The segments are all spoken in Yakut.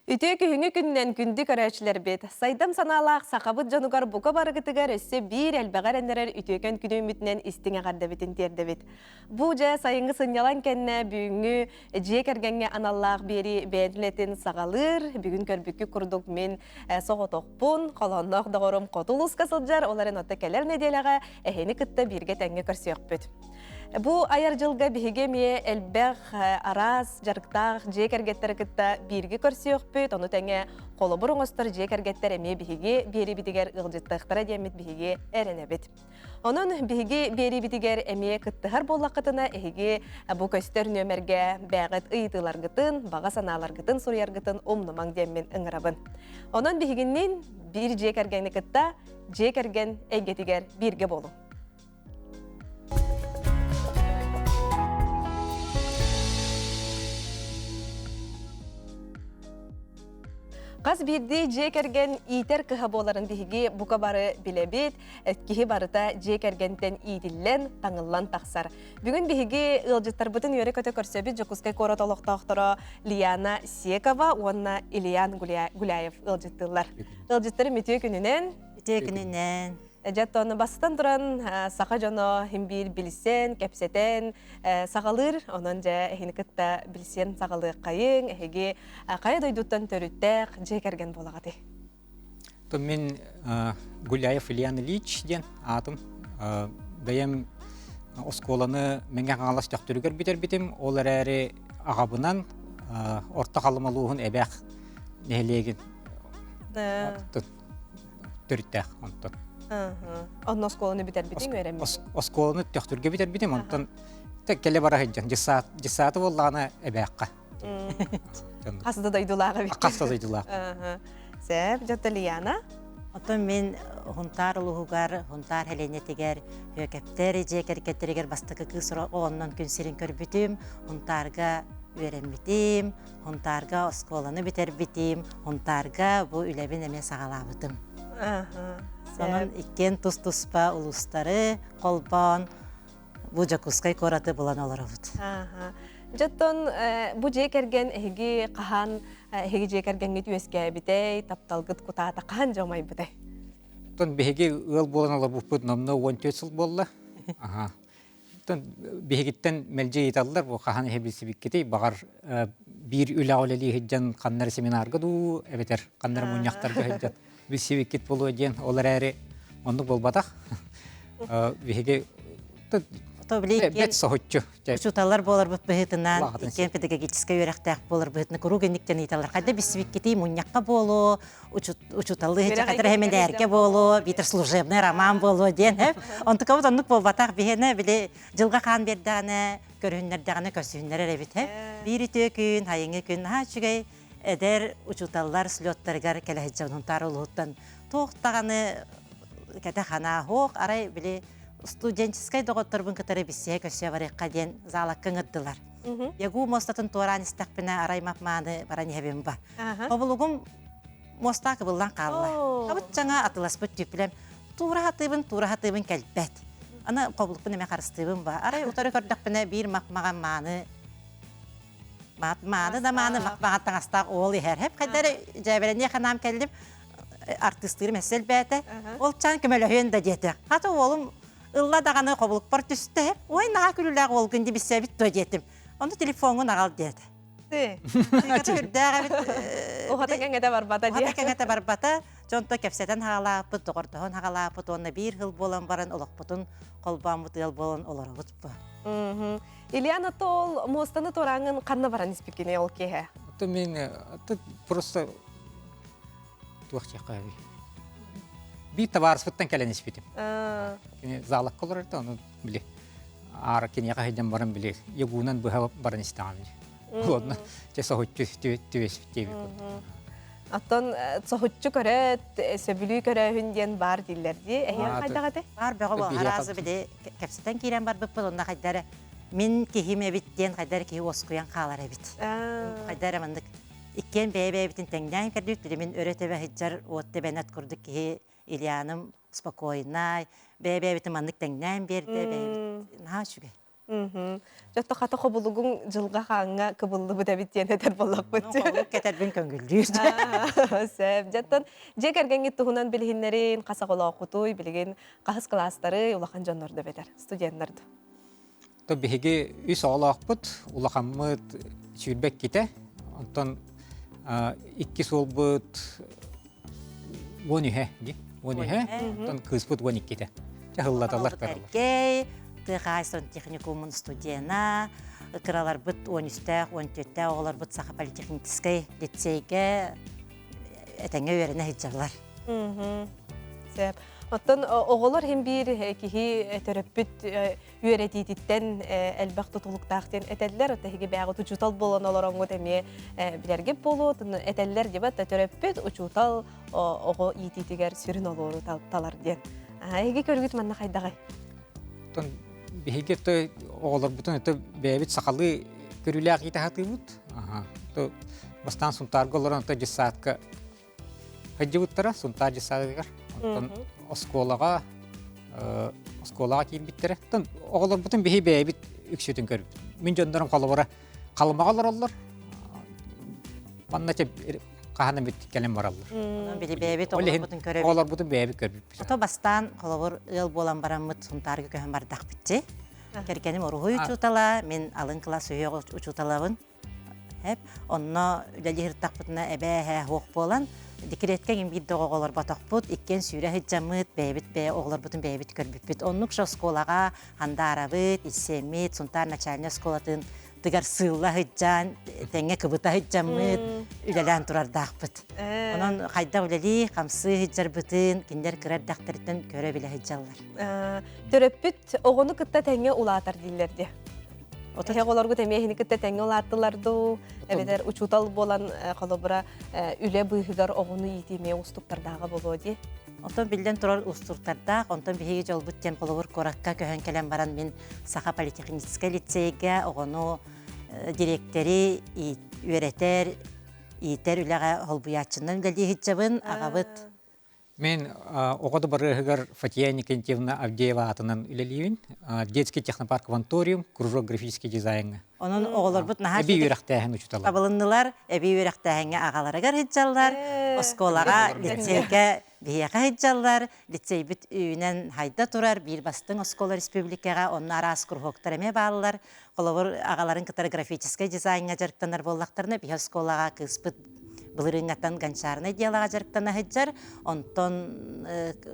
Үтүө күһүҥҥү күнүнэн күндү көрөөччүлэрбит! Сайдам санаалаах сахабыт дьонугар бука барыгытыгар өссө биир элбэҕи эрэннэрэр үтүөкэн күнүммүтүнэн истиҥ эҕэрдэбитин тиэрдэбит. Бу дьэ сайыҥҥы сынньалаҥ кэннэ бүгүҥҥү дьиэ кэргэҥҥэ аналлаах биэрии бэйэтин үлэтин саҕалыыр. Бүгүн көрбүккүт курдук мин соҕотохпун, холоонноох доҕорум хоту улууска сылдьар, ол эрэн оттон кэлэр нэдиэлэҕэ эһини кытта бииргэ тэҥҥэ көрсүөхпүт. Бу айар дьылга биһиги эмиэ элбэх араас дьарыктаах дьиэ кэргэттэри кытта бииргэ көрсүөхпүт, ону тэҥэ холобур оҥостор дьиэ кэргэттэр эмиэ биһиги биэриибитигэр ыалдьыттыахтара диэммит биһиги эрэнэбит. Онон биһиги биэриибитигэр эмиэ кыттыһар буоллаххытына эһиги бу көстөр нүөмэргэ бэйэҕит ыйытыыларгытын, баҕа санааларгытын суруйаргытын умнумаҥ диэммин ыҥырабын. Онон биһигинниин биир дьиэ кэргэни кытта дьиэ кэргэн эйгэтигэр бииргэ буолуҥ. Хас биирдии дьиэ кэргэн иитэр кыһа буоларын биһиги бука бары билэбит. Киһи барыта дьиэ кэргэнтэн иитиллэн, таҥыллан тахсар. Бүгүн биһиги ыалдьыттарбытын үөрэ-көтө көрсөбүт Дьокуускай куорат олохтоохторо Лияна Секова уонна Ильян Гуляев ыалдьыттыыллар. Ыалдьыттарым үтүө күнүнэн. Үтүө күнүнэн. Дьэ, бастатан туран, саха дьоно иһин биир билсэн, кэпсэтэн саҕалыыр. Онон дьэ, эһини кытта билсэн саҕалыаххайыҥ, эһиги хайа дойдуттан төрүттээх дьиэ кэргэн буолаҕытый? То мин Гуляев Ильян Ильич диэн аатым. Бэйэм оскуоланы Мэҥэ Хаҥалас Төхтүрүгэр бүтэрбитим. Ол эрээри аҕабынан Орто Халыма улууһун Эбээх нэһилиэгин төрүттээх онтон. Онно оскуоланы бүтэрбитиҥ, үөрэммитиҥ? Оскуоланы Төхтүргэ бүтэрбитим, онтон кэлэ бара сылдьан дьыссааты буоллаҕына эбээххэ. Хас да дойдулаах эбит. Хас да дойдулаах. Сөп, дьэ Лияна? Оттон мин Хунтаар улууһугар, Хунтаар сэлиэнньэтигэр Һүөкэптэр дьиэ кэргэттэригэр бастакы кыыс оҕоннон күн сирин көрбүтүм, Хунтаарга үөрэммитим, Һунтаарга оскуоланы бүтэрбитим, Һунтаарга бу үлэбин эмиэ саҕалаабытым. Онон иккиэн тус-туспа улуустары холбоон бу Дьокуускай куораты булан олоробут. Дьоттон бу дьиэ кэргэн эһиги хаһан эһиги дьиэ кэргэҥҥит үөскээбитэй, тапталгыт кутаата хаһан дьэ умайбытай? Оттон биһиги ыал буолан олорбуппут номнуо 14 сыл буолла. Аха. Биһигиттэн мэлдьи ыйыталлар, бу хаһан иһэ билсибиккитий, баҕар биир үлэҕэ үлэлии сылдьан ханна эрэ семинарга дуу, эбэтэр ханна эрэ мунньахтарга сылдьан билсибиккит буолуо диэн, ол эрээри оннук буолбатах. Биһиги бэт соһуччу. Учууталлар буоларбыт быһыытынан, иккиэн педагогическай үөрэхтээх буолар быһыытынан куруук инниктэн ыйыталлар. Хайда билсибиккитий мунньахха буолуо, учууталлыы сылдьар сэминээргэ буолуо, биитэр служебный роман буолуо диэн һэ. Онтукабыт оннук буолбатах биһиэнэ били дьылҕа хаан биэрдэҕинэ, көрүһүннэрдэҕинэ көрсүһүннэрэр эбит һэ. Биир үтүө күн, хайыҥы күн наһаа үчүгэй эдэр учууталлар слеттарыгар кэлэ сылдьабын Сунтаар улууһуттан туох даҕаны кэтэх санаа суох, арай били студенческай доҕотторбун кытары билсиһэ көрсө барыахха диэн заалакка ыҥырдылар. Ягу муостатын туораан истэхпинэ арай мап-мааны баран иһэбин ба. Хобулугум муостаа кыбыллан хаалла. Хабыт-чаҥа атыласпыт түпүлэм туура хатыыбын, туура хатыыбын кэлбэт. Аны хобулукпун эмэ харыстыыбын ба. Арай утары көрдөхпүнэ биир мах-маҕан мааны мааны да мааны мах-маҕан таҥастаах уол иһэр. Хэп хайдары дьээбэлэниэх анаам кэллим. Артыыстыырым эссе элбээтэ. Ол чаан көмөлөһүөн да диэтэ. Хата уолум ылла даҕаны хобулукпар түстэ. Ой, наһаа күлүүлээх уолгун дибиссэбит дуо диэтим. Ону телефоҥҥун аҕал диэтэ. Үрдээх эбит. Ухата кэҥэтэ барбата дии. Ухата кэҥэтэ барбата. Дьонто кэпсэтэн хаалааппыт, доҕордоһон хаалааппыт уонна биир сыл буолан баран олохпутун холбооммут ыал буолан олоробут бу. Ильяна ол муостаны туорааҥҥын ханна баран испиккиний ол киэһэ? Мин просто туох диэххэ биир табаарыспыттан кэлэн испитим. Кини заалакка олорор да, ону били аара киниэхэ сылдьан баран били ягуунан быһа баран истэҕим дии. Уонна чэ соһуччу түбэспит диэбит курдук. Оттон соһуччу көрөөт, сөбүлүү көрөөһүн диэн баар дииллэр дии. Эһиэхэ хайдах этэ? Баар бөҕө буол. Араас били кэпсэтэн киирэн барбыппыт, онно хайда эрэ мин киһим эбит диэн хайда эрэ киһи уоскуйан хаалар эбит. Хайда эрэ маннык иккиэн бэйэ-бэйэбитин тэҥнээн көрдүбүт. Били мин өрө тэбэ сылдьар уот тэбэнэт курдук киһи Ильяным спокойнай, бэйэ-бэйэбитин маннык тэҥнээн биэрдэ, бэйэбит наһаа үчүгэй. Дьотто хата хобулугуҥ дьылҕа хааҥҥа кыбыллыбыт эбит диэн этэр буоллахпыт. Хобулук кэтэрбин көҥүллүүр. Сөп. Дьоттон дьиэ кэргэҥҥит туһунан билиһиннэрин, хас оҕолооххутуй, билигин хаһыс кылаастары, улахан дьоннор да бэтэр, студеннар да. То биһиги үс оҕолоохпут, улахаммыт сүүрбэккитэ, онтон иккис уолбут 13 дии, 13, онтон кыыспыт 12-те. Чэ һыллаталлар кыралар. Эркэй, тыа хаһаайыстыбатын техникумун студена, кыраларбыт 13-тээх, 14-тээх оҕолорбут Саха политехническай лицейгэ этэҥҥэ үөрэнэ сылдьаллар. Сөп. Оттон оҕолор иһин биир киһи төрөппүт үөрэтиититтэн элбэх тутулуктаах диэн этэллэр. Оттон эһиги бэйэҕит учуутал буолан олороҥҥут эмиэ билэргит буолуо. Этэллэр дебат төрөппүт учуутал оҕо иитиитигэр сүрүн олуору талар диэн. Эһиги көргүт манна хайдаҕай? Оттон биһиги оҕолорбутун это бэйэбит сахалыы көрүүлээх иитэ сатыыбыт. Бастаан Сунтаарга олорон дьыссаатка Сылдьыбыттара Сунтаар дьыссаатыгар. Оттон оскуолаҕа оскуолаҕа киирбиттэрэ. Оттон оҕолорбутун биһи бэйэбит үксүтүн көрбүт. Мин дьоннорум холобура Халымаҕа олороллор. Манна хаһан эмит кэлэн бараллар. Онон били бэйэбит оҕолорбутун көрөбүт. Оҕолорбутун бэйэбит көрбүппүт. Ото бастаан холобур ыал буолан бараммыт Сунтаарга көһөн бардахпытчы. Кэргэним уруһуй учуутала, мин алын кылаас сүһүөх учууталабын. Эп, онно үлэлии сырыттахпытына эбээ-эһээ суох буолан, декреткэ иҥин биир да оҕо олорботохпут, иккиэн сүүрэ сылдьаммыт, бэйэбит бэйэ оҕолорбутун бэйэбит көрбүппүт. Оннук же оскуолаҕа Хандаарабыт, Исиэммит, Сунтаар начальнай оскуолатын тыгар сыылла сылдьан, тэҥҥэ кыбыта сылдьаммыт, үлэлээн турардаахпыт. Онон хайдах үлэлии, хамсыы сылдьарбытын кинилэр кыра эрдэхтэриттэн көрө-билэ сылдьаллар. Төрөппүт оҕону кытта тэҥҥэ улаатар дииллэр дии. Эһэ оҕолоргут эмиэ эһини кытта тэҥҥэ улааттылар дуу, эбэтэр учуутал буолан холобура үлэ быыһыгар оҕону иитии эмиэ уустуктардааҕа буолуо дии. Онтон биллэн турар уустуктардаах, онтон биһиги дьолбут диэн холобур куоракка көһөн кэлэн баран мин Саха политехническай лицейгэ оҕону дириэктэри үөрэтэр, иитэр үлэҕэ холбуйааччынан үлэлии сылдьабын. Аҕабыт Мин оҕо дыбарыаһыгар Фатия Никентьевна Авдеева аатынан үлэлиибин. Детский технопарк Ванториум, кружок графический дизайҥа. Онон оҕолорбут наһаа эбии үөрэхтээһин учуутала. Табылыннылар, эбии үөрэхтээһиҥҥэ аҕаларыгар сылдьаллар, оскуолаҕа, лицейгэ биһиэхэ сылдьаллар. Лицейбит үүнэн хайда турар, биир бастыҥ оскуола республикаҕа, онно араас куруһуоктар эмиэ бааллар. Холобур, аҕаларын кытары графическай дизайҥа дьарыктанар буоллахтарына, биһи оскуолаҕа кыыспыт былырыыҥҥаттан гончарнай делаҕа дьарыктана сылдьар, онтон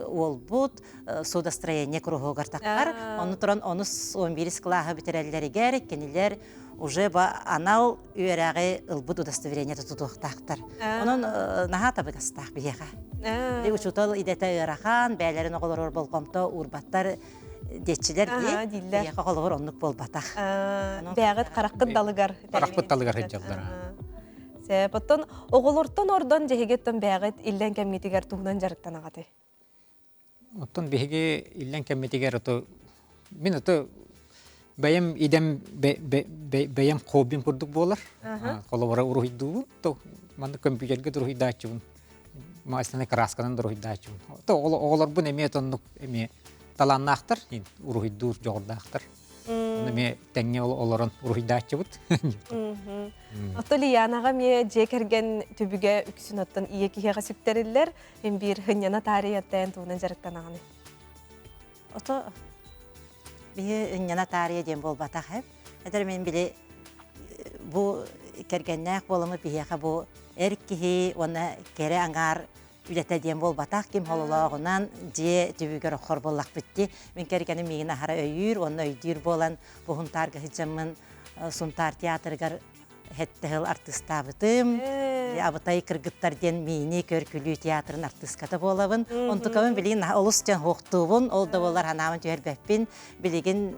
уолбут судостроение куруһуогар таххар. Ону туран онус 11 кылааһы бүтэрэллэригэр кинилэр уже анал үөрэҕи ылбыт удостоверение тутуохтаахтар. Онон наһаа табыгастаах биһиэхэ. Учуутал идэтэ ыарахан, бэйэлэрин оҕолоругар болҕомто уурбаттар диэччилэр дии. Биһиэхэ холобур оннук буолбатах. Бэйэҕит хараххыт далыгар. Харахпыт далыгар сылдьаллар. Сөп. Оттон оҕолортон ордон дьиһигиттэн бэйэҕит иллэҥ кэмҥитигэр тугунан дьарыктанаҕытый? Оттон биһиги иллэҥ кэммитигэр ото мин ото бэйэм идэм бэйэм хоббим курдук буолар. Холобура уруһуйдуубун, то манна компьютерга уруһуйдааччыбын, маастаны красканан уруһуйдааччыбын. То оҕолорбун эмиэ тоннук эмиэ талааннаахтар, уруһуйдуур дьоҕурдаахтар. Ону эмиэ тэҥҥэ олорон уруһуйдааччыбыт. Оттон Лиянаҕа эмиэ дьиэ кэргэн түбүгэ үксүн оттон ийэ киһиэхэ сүктэриллэр. Мин биир һынньана таарыйаттаан тугунан дьарыктанаҕыный? Ото биһи ынньана таарыйа диэн буолбатах эп. Этэр мин били бу кэргэннээх буоламмыт биһиэхэ бу эр киһи уонна кэрэ аҥаар үлэтэ диэн буолбатах, ким хололооҕунан дьиэ түбүгэр оххор буоллахпыт дии. Мин кэргэним миигин аһара өйүүр уонна өйдүүр буолан бу Сунтаарга сылдьаммын Сунтаар театрыгар сэттэ сыл артыыстаабытым. Абытай кыргыттар диэн миини көр-күлүү театрын артыыската буолабын. Онтукабын билигин олус дьон хуохтуубун, ол да буоллар ханаабын түһэрбэппин. Билигин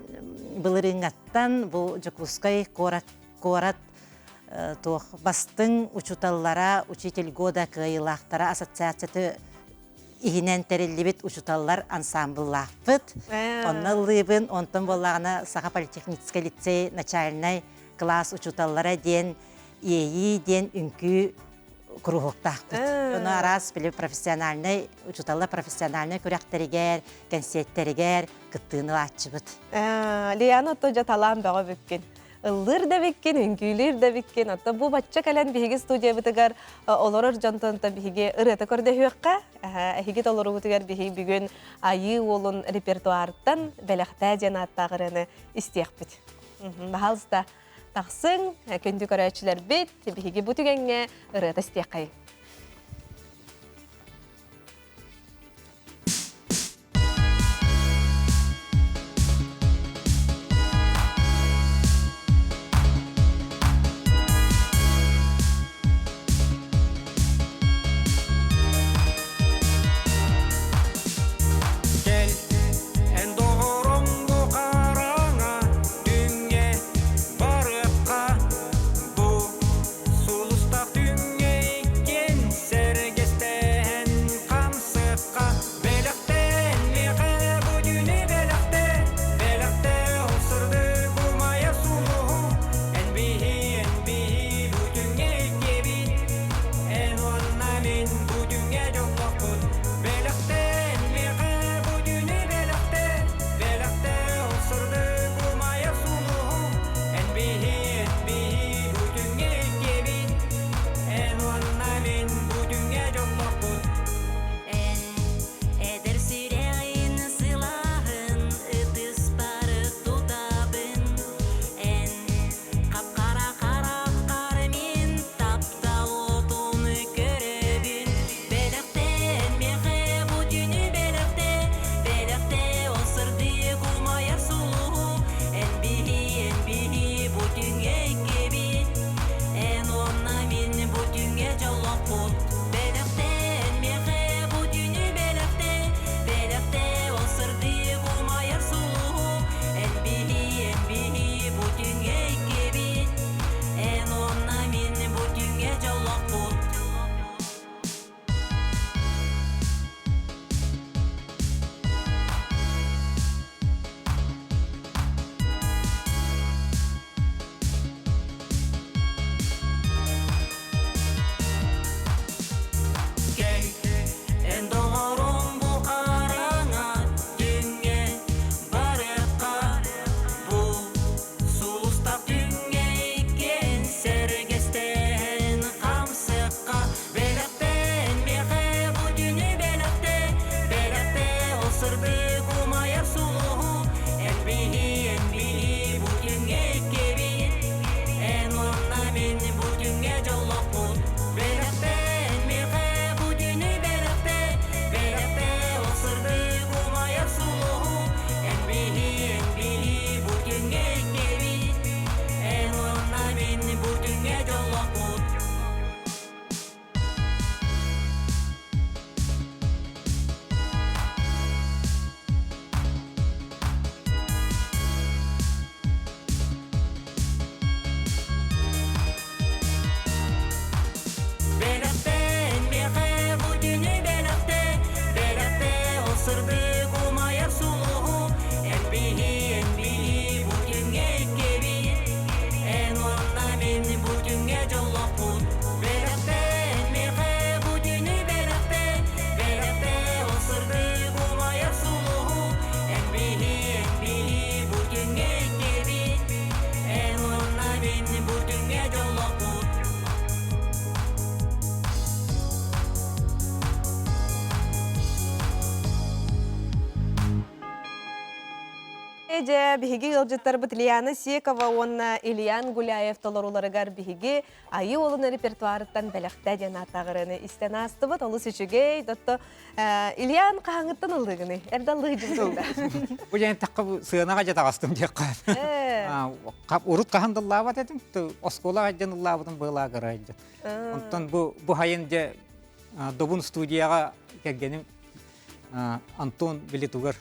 былырыыҥҥаттан бу Дьокуускай куорат куорат туох бастыҥ учууталлара, учитель года кыайыылаахтара ассоциацияты иһинэн тэриллибит учууталлар ансамбллаахпыт. Онно ыллыыбын, онтон буоллаҕына Саха политехническай лицей начальнай кылаас учууталлара диэн Иэйии диэн үҥкүү куруһуоктаахпыт. Ону араас били профессиональнай учууталлар профессиональнай күрэхтэригэр, кэнсиэттэригэр кыттыыны ылааччыбыт. Лиана ото дьэ талаан бөҕө бүккүн. Ыллыыр да биккин, үҥкүүлүүр да биккин. Отто бу бачча кэлэн биһиги студиябытыгар олорор дьонтон биһиги ырыата көрдөһүөххэ. Эһиги толоругутугар биһиги бүгүн Айыы уолун репертуарыттан бэлэхтээ диэн ааттаах ырыаны истиэхпит. Баһаалыста тахсыҥ, күндү көрөөччүлэрбит, биһиги бу түгэҥҥэ ырыата истиэххэйиҥ. Кэл, эн доҕорум бу хараҥа түҥҥэ барыахха бу сулустаах түҥҥэ иккиэн сэргэстэһэн хамсыахха бэлэхтэн миэхэ бу түүнү бэлэхтэ бэлэхтэ ол сырдык умайар сулуһу эн биһи эн биһи бу түҥҥэ иккиэбит Эн уонна мин бу күҥҥэ дьоллоохпут Бэлэхтэн миэхэ бу түүнү бэлэхтэ Бэлэхтэ ол сырдык умайар сулуһу Эн биһи, эн биһи бу күҥҥэ иккиэбит Эн уонна мин бу күҥҥэ дьоллоохпут Эн эдэр сүрэҕин сылааһын ытыспар тутабын Эн Хап-хара хараххар мин таптал уотун көрөбүн Бэлэхтэн миэхэ бу түүнү бэлэхтэ Бэлэхтэ ол сырдык умайар сулуһу Эн биһи, эн биһи бу түүҥҥэ иккибит Эн уонна мин бу түүҥҥэ дьоллоохпут Бэлэхтэн миэхэ бу түүнү бэлэхтэ Бэлэхтэ ол сырдык умайар сулуһу Эн биһи, эн биһи бу түҥҥэ иккибит Эн уонна мин бу түҥҥэ дьоллоохпут Кэл, эн доҕорум бу хараҥа түҥҥэ барыахха бу сулустаах түҥҥэ иккиэн сэргэстэһэн хамсыахха бэлэхтэн миэхэ бу түүнү бэлэхтэ бэлэхтэ ол сырдык умайар сулуһу эн биһи эн биһи бу түҥҥэ иккибит эн уонна мин бу түҥҥэ дьоллоохпут Бэлэхтэн миэхэ бу түүнү бэлэхтэ бэлэхтэ ол сырдык умайар сулуһу эн биһи эн биһи бу түҥҥэ иккибит эн уонна мин бу түҥҥэ дьоллоохпут Бэлэхтэн миэхэ бу түүнү бэлэхтэ бэлэхтэ ол сырдык умайар сулуһу эн биһи эн биһи бу күҥҥэ иккибит эн уонна мин бу күҥҥэ дьоллоохпут Бэлэхтэн миэхэ бу түүнү бэлэхтэ бэлэхтэ ол сырдык умайар сулуһу эн биһи эн биһи бу күҥҥэ иккибит эн уонна мин бу күҥҥэ дьоллоохпут Дьэ, биһиги ыалдьыттарбыт Лиана Секова уонна Ильян Гуляев толорууларыгар биһиги Айыы уолун репертуарыттан бэлэхтэ диэн ааттааҕырыны истэн аастыбыт. Олус үчүгэй. Дотто Ильян хаһаҥыттан ыллыгыный? Эрдэ ыллыгы Бу дьэн тахха бу сыанаҕа дьэ таҕыстым диэххэ. Урут хаһан да ыллаабат этим. Оскуолаҕа дьэн ыллаабытым быылаа кыра дьэ. Онтон бу бу хайын дьэ Добун студияҕа кэргэним Антон билетугар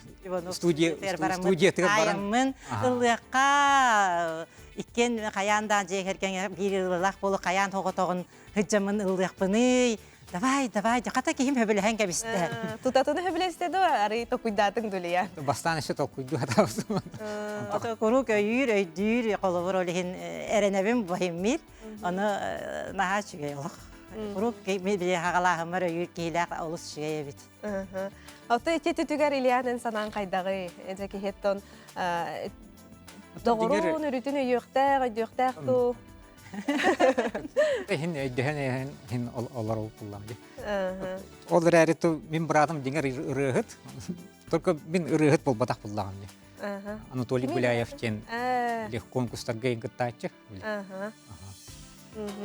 студия студиятыгар баран ыллыахха иккиэн хайаан даан дьиэ кэргэҥҥэ биир ыллаах буолу хайаан тоҕотоҕун сыдьаммын ыллыахпыный давай давай хата киһим хөбүлэһэн кэбистэ тутатыны хөбүлэстэ дуо арый токуйдаатыҥ дулуйа бастаан еще толкуйдуу хатаабытым куруук өйүүр өйдүүр холобур ол иһин эрэнэбин баһиммир ону наһаа үчүгэй олох. Куруук били хаҕалааһыммар өйүүр киһилээх олус үчүгэй эбит. Ото ити түтүгэр Ильянын санаан хайдаҕый? Эдьэ киһиттон доҕорун үрүтүн өйүөхтээх, өйдүөхтээх дуу? Иһин өйдөһөн иһин олор буллам ди. Ол эрээри ту мин быраатым диҥэр ырыаһыт. Только мин ырыаһыт буолбатах буллаҕым ди. Анатолий Гуляев диэн конкурстарга кыттааччы.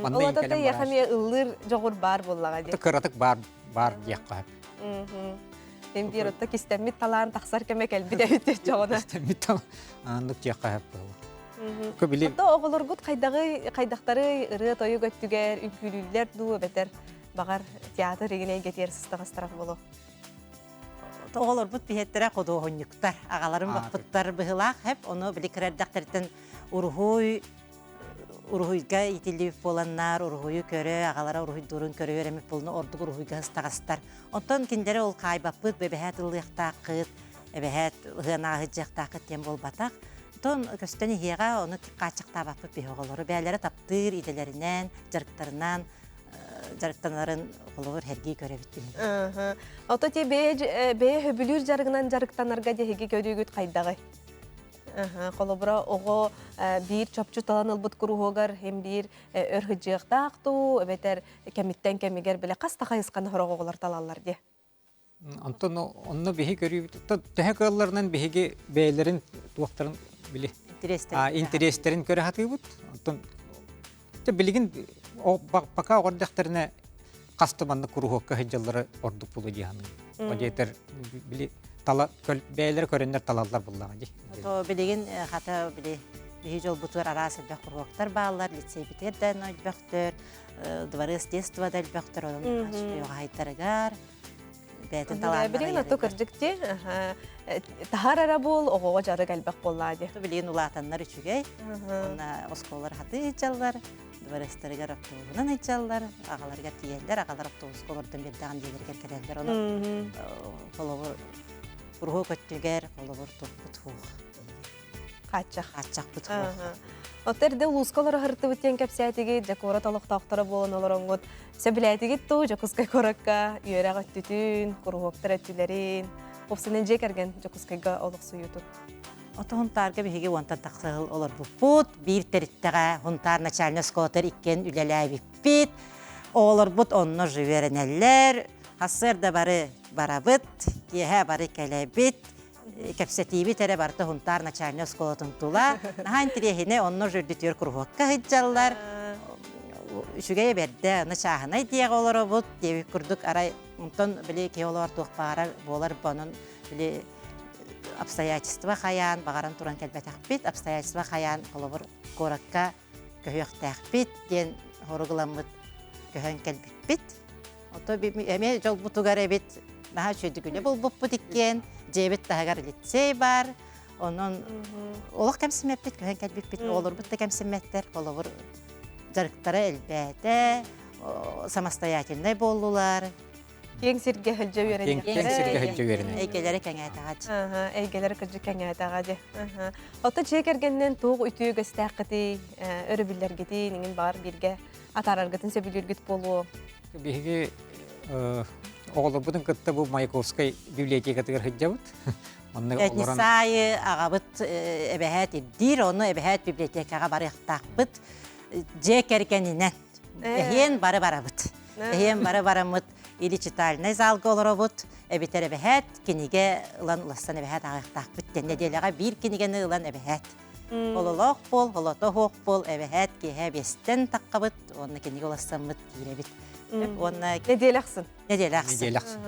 Ол ата яхамия ыллыыр дьоҕур баар буоллаҕа дии. Кыратык баар баар диэххэ сөп. Эн биир отто кистэммит талаан тахсар кэмэ кэлбит эбит дьоҕуна. Кистэммит талаан аннык диэххэ сөп буолла. Ото оҕолоргут хайдаҕый хайдахтарый ырыа тойук өттүгэр үҥкүүлүүллэр дуу эбэтэр баҕар театр игин эйгэтигэр сыстаҕастарах буолуо. Оҕолорбут биһиэттэрэ худуоһунньуктар, аҕаларын баппыттар быһыылаах хэп, ону били кыра эрдэхтэриттэн уруһуй уруһуйга иитиллибит буоланнар, уруһуйу көрө, аҕалара уруһуйдуурун көрө үөрэммит буолан ордук уруһуйга ыстаҕастар. Онтон кинилэри ол хаайбаппыт, эбэһээт ыллыахтааххыт, эбэһээт ыһыанаҕа сылдьыахтааххыт диэн буолбатах. Онтон көстөн иһиэҕэ, ону хааччахтаабаппыт биһи оҕолору. Бэйэлэрэ таптыыр идэлэринэн, дьарыктарынан дьарыктанарын холобур сэргии көрөбүт биһиги. Ото ти бэйэ бэйэ хөбүлүүр дьарыгынан дьарыктанарга диһиги көрүүгүт хайдаҕый? Холобура оҕо биир чопчу талан ылбыт куруһуогар һин биир өр сыдьыахтаах дуу, эбэтэр кэмиттэн кэмигэр бile хас да хайысханы сорох оҕолор талаллар диye. Онтон онно биһи көрүүбүт төһө кыалларынан биһиги бэйэлэрин туохтарын били интэриэстэрин көрө сатыыбыт. Онтон билигин пока оҕордохторуна хаста маннык куруһуокка сылдьаллара ордук буолуо дии саныыбын. О диэтэр били тала бэйэлэрэ көрөннөр талаллар буоллаҕа дии. То билигин хата били биһи дьолбутугар араас элбэх куруһуоктар бааллар, лицейбитигэр да элбэхтэр, дворец детства да элбэхтэр, онон хаһайдарыгар бэйэтин талааннара Билигин ото кырдьык дии таһар эрэ буол оҕоҕо дьарык элбэх буоллаа дии. Билигин улаатаннар үчүгэй. Уонна оскуолалар хатыы ыдьаллар, дворецтарыгар автобуһунан ыдьаллар, аҕаларыгар тиийэллэр, аҕалар автобуска олордон биэрдэҕин дьиэлэригэр кэлэллэр. Онон холобур куруһуок өттүгэр холобур туппут суох. Хааччах. Хааччахпыт суох. Оттон эрдэ улууска олоро сырыттыбыт диэн кэпсээтигит, дьэ куорат олохтоохторо буолан олороҥҥут сөбүлээтигит дуу Дьокуускай куоракка үөрэх өттүтүн, куруһуоктар өттүлэрин, уопсайынан дьиэ кэргэн Дьокуускайга олохсуйуутун? Ото Һунтаарга биһиги уонтан тахса сыл олорбуппут. Биир тэриттэҕэ Һунтаар начальнай оскуолатыгар иккиэн үлэлээбиппит. Оҕолорбут онно же үөрэнэллэр. Сарсыарда бары барабыт, киэһэ бары кэлэбит. Кэпсэтиибит эрэ барыта Һунтаар начальнай оскуолатын тула. Наһаа интириэһинэй, онно же үрдүтүгэр куруһуокка сылдьаллар. Үчүгэй бэрдэ, аны чааһынай диэҕи олоробут диэбит курдук арай онтон били киһи олоор туох баҕарар буолар онон били обстоятельства хайаан баҕаран туран кэлбэтэхпит, обстоятельства хайаан холобур куоракка көһүөхтээхпит диэн хоругуламмыт көһөн кэлбиппит. Ото эмиэ дьолбутугар эбит наһаа үчүгэй булбуппут иккиэн, дьиэбит таһыгар лицей бар, онон олох кэмсиммэппит, көһөн кэлбиппит, оҕолорбут да кэмсиммэттэр, холобур дьарыктара элбээтэ, самостоятельнай буоллулар, Киэҥ сиргэ сылдьа үөрэннэхтэрэ. Киэҥ сиргэ сылдьа үөрэнэ. Эйгэлэрэ кэҥээтэҕэ дии. Эйгэлэрэ кырдьык кэҥээтэҕэ дии. Оттон дьиэ кэргэнинэн туох үтүө үгэстээххитий, өрөбүллэргитин, иҥин баҕар бииргэ атаараргытын сөбүлүүргүт буолуо? Биһиги оҕолорбутун кытта бу Маяковскай библиотекатыгар сылдьабыт. Онно олорон аайы аҕабыт эбэһээт ирдиир, ону эбэһээт библиотекаҕа барыахтаахпыт. Дьиэ кэргэнинэн. Эһиэн бары барабыт. Эһиэн бары бараммыт или читальнай залга олоробут, эбитэр эбэһээт кинигэ ылан улассан эбэһээт ааҕыахтаахпыт диэн нэдиэлэҕэ биир кинигэни ылан эбэһээт. Ололоох буол, холото суох буол, эбэһээт киэһэ биэстэн таххабыт уонна кинигэ улассаммыт киирэбит. Уонна нэдиэлэ ахсын. Нэдиэлэ ахсын. Нэдиэлэ ахсын.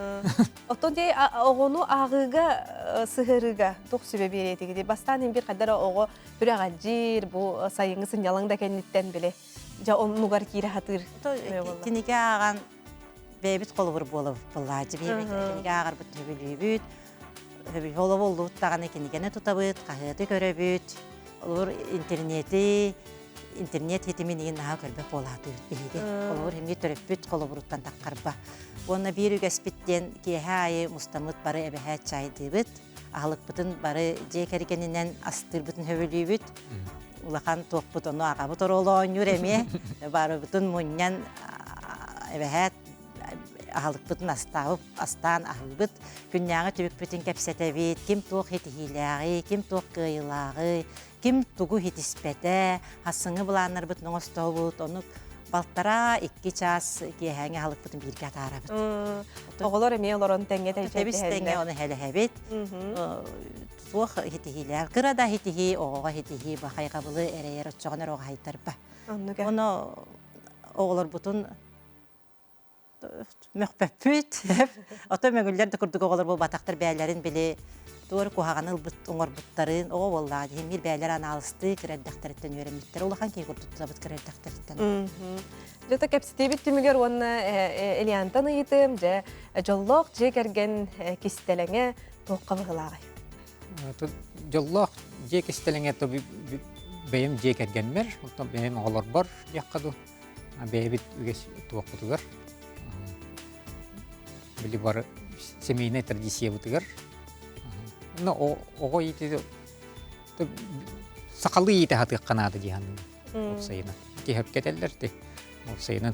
Оттон дии оҕону ааҕыыга сыһыарыыга туох сүбэ биэриэтигит? Бастаан иһин бир хайдара оҕо сүрэҕэлдьиир, бу сайыҥҥы сынньалаҥ да кэнниттэн били дьэ оннугар киирэ сатыыр. Кинигэ ааҕан бэйэбит холобур буолабыт былаадьы биһиги кинигэ ааҕарбыт сөбүлүүбүт. Холобур даҕаны кинигэни тутабыт, хаһыаты көрөбүт. Олор интернети интернет ситимин иһин наһаа көрбөт буолаатыбыт биһиги. Холобур эмиэ төрөппүт холобуруттан таххарба. Уонна биир үгэспит диэн киэһэ аайы мустаммыт бары эбэһээт чаайдыыбыт. Аһылыкпытын бары дьиэ кэргэнинэн астыырбытын сөбүлүүбүт. Улахан туохпут ону аҕабыт оруолу оонньуур эмиэ. Барыбытын мунньан. эбэһээт аһылыкпытын астаабыт, астаан аһыыбыт, күннээҕи түбүкпүтүн кэпсэтэбит, ким туох итиһиилээҕий, ким туох кыайыылааҕый, ким тугу итиспэтэ, хассыҥҥы былааннарбытын оҥостобут, ону балтараа икки чаас киэһээҥи аһылыкпытын бииргэ атаарабыт. Оҕолор эмиэ олорон тэҥҥэ Тэбис тэҥҥэ ону хэлэһэбит. Суох итиһиилээх, кыра да итиһии, оҕоҕо итиһии, бахайҕабылы эрэйэр оччоҕуна эрэ оҕоһайтарба. Ону оҕолорбутун мөхпөппүт. Ото мөҥүллэр да курдук оҕолор буолбатахтар бэйэлэрин били туор куһаҕаны ылбыт оҥорбуттарын оҕо буоллаҕа дии мир бэйэлэр анаалыстыы кыра эрдэхтэриттэн үөрэммиттэр улахан киһи курдук тутабыт кыра эрдэхтэриттэн. Дьэ кэпсэтиибит түмүгэр уонна Элиантан ыйытыым дьэ дьоллоох дьиэ кэргэн кистэлэҥэ туохха быһылааҕый? Дьоллоох дьиэ кистэлэҥэ бэйэм дьиэ кэргэммэр, оттон бэйэм оҕолорбор диэххэ дуу бэйэбит үгэс туохпутугар били бары семейнай традициябытыгар но оҕо иитии сахалыы иитэ сатыахха наада дии саныыбын уопсайынан киһи кэтэллэр ти уопсайынан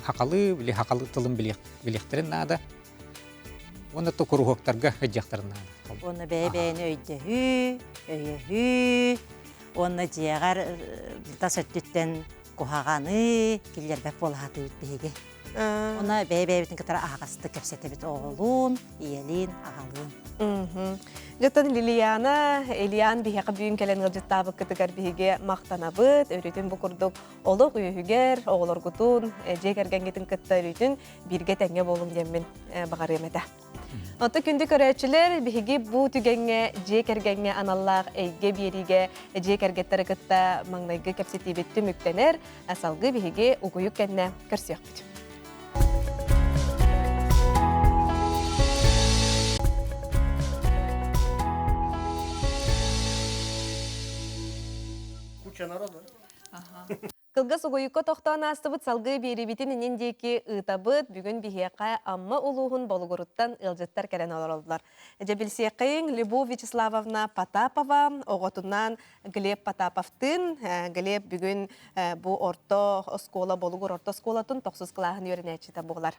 хахалыы били хахалыы тылын билиэхтэрин наада уонна то куруһуоктарга сылдьыахтарын наада уонна бэйэ-бэйэни өйдөһүү өйөһүү уонна дьиэҕэр тас өттүттэн куһаҕаны киллэрбэт буола сатыыбыт биһиги. Уонна бэйэ-бэйэбитин кытары аһаҕастык кэпсэтэбит оҕолуун, ийэлиин, аҕалыын. Дьоттон Лилияна, Ильян биһиэхэ бүгүн кэлэн ыалдьыттаабыккытыгар биһиги махтанабыт. Өрүүтүн бу курдук олох үөһүгэр оҕолоргутун, дьиэ кэргэҥҥитин кытта өрүүтүн бииргэ тэҥҥэ буолуҥ диэммин баҕарыам этэ. Оттон күндү көрөөччүлэр, биһиги бу түгэҥҥэ дьиэ кэргэҥҥэ аналлаах эйгэ биэриигэ дьиэ кэргэттэри кытта маҥнайгы кэпсэтиибит түмүктэнэр. Салгыы биһиги угуйук кэннэ көрсүөхпүт. Куча народа. Кылгас угуйукка тохтоон аастыбыт салгыы биэриибитин иннин диэки ыытабыт. Бүгүн биһиэхэ Амма улууһун Болугуруттан ыалдьыттар кэлэн олороллор. Дьэ билсиэххэйиҥ Любовь Вячеславовна Потапова оҕотунаан Глеб Потаповтыын. Глеб бүгүн бу орто оскуола Болугур орто оскуолатын тохсус кылааһын үөрэнээччитэ буолар.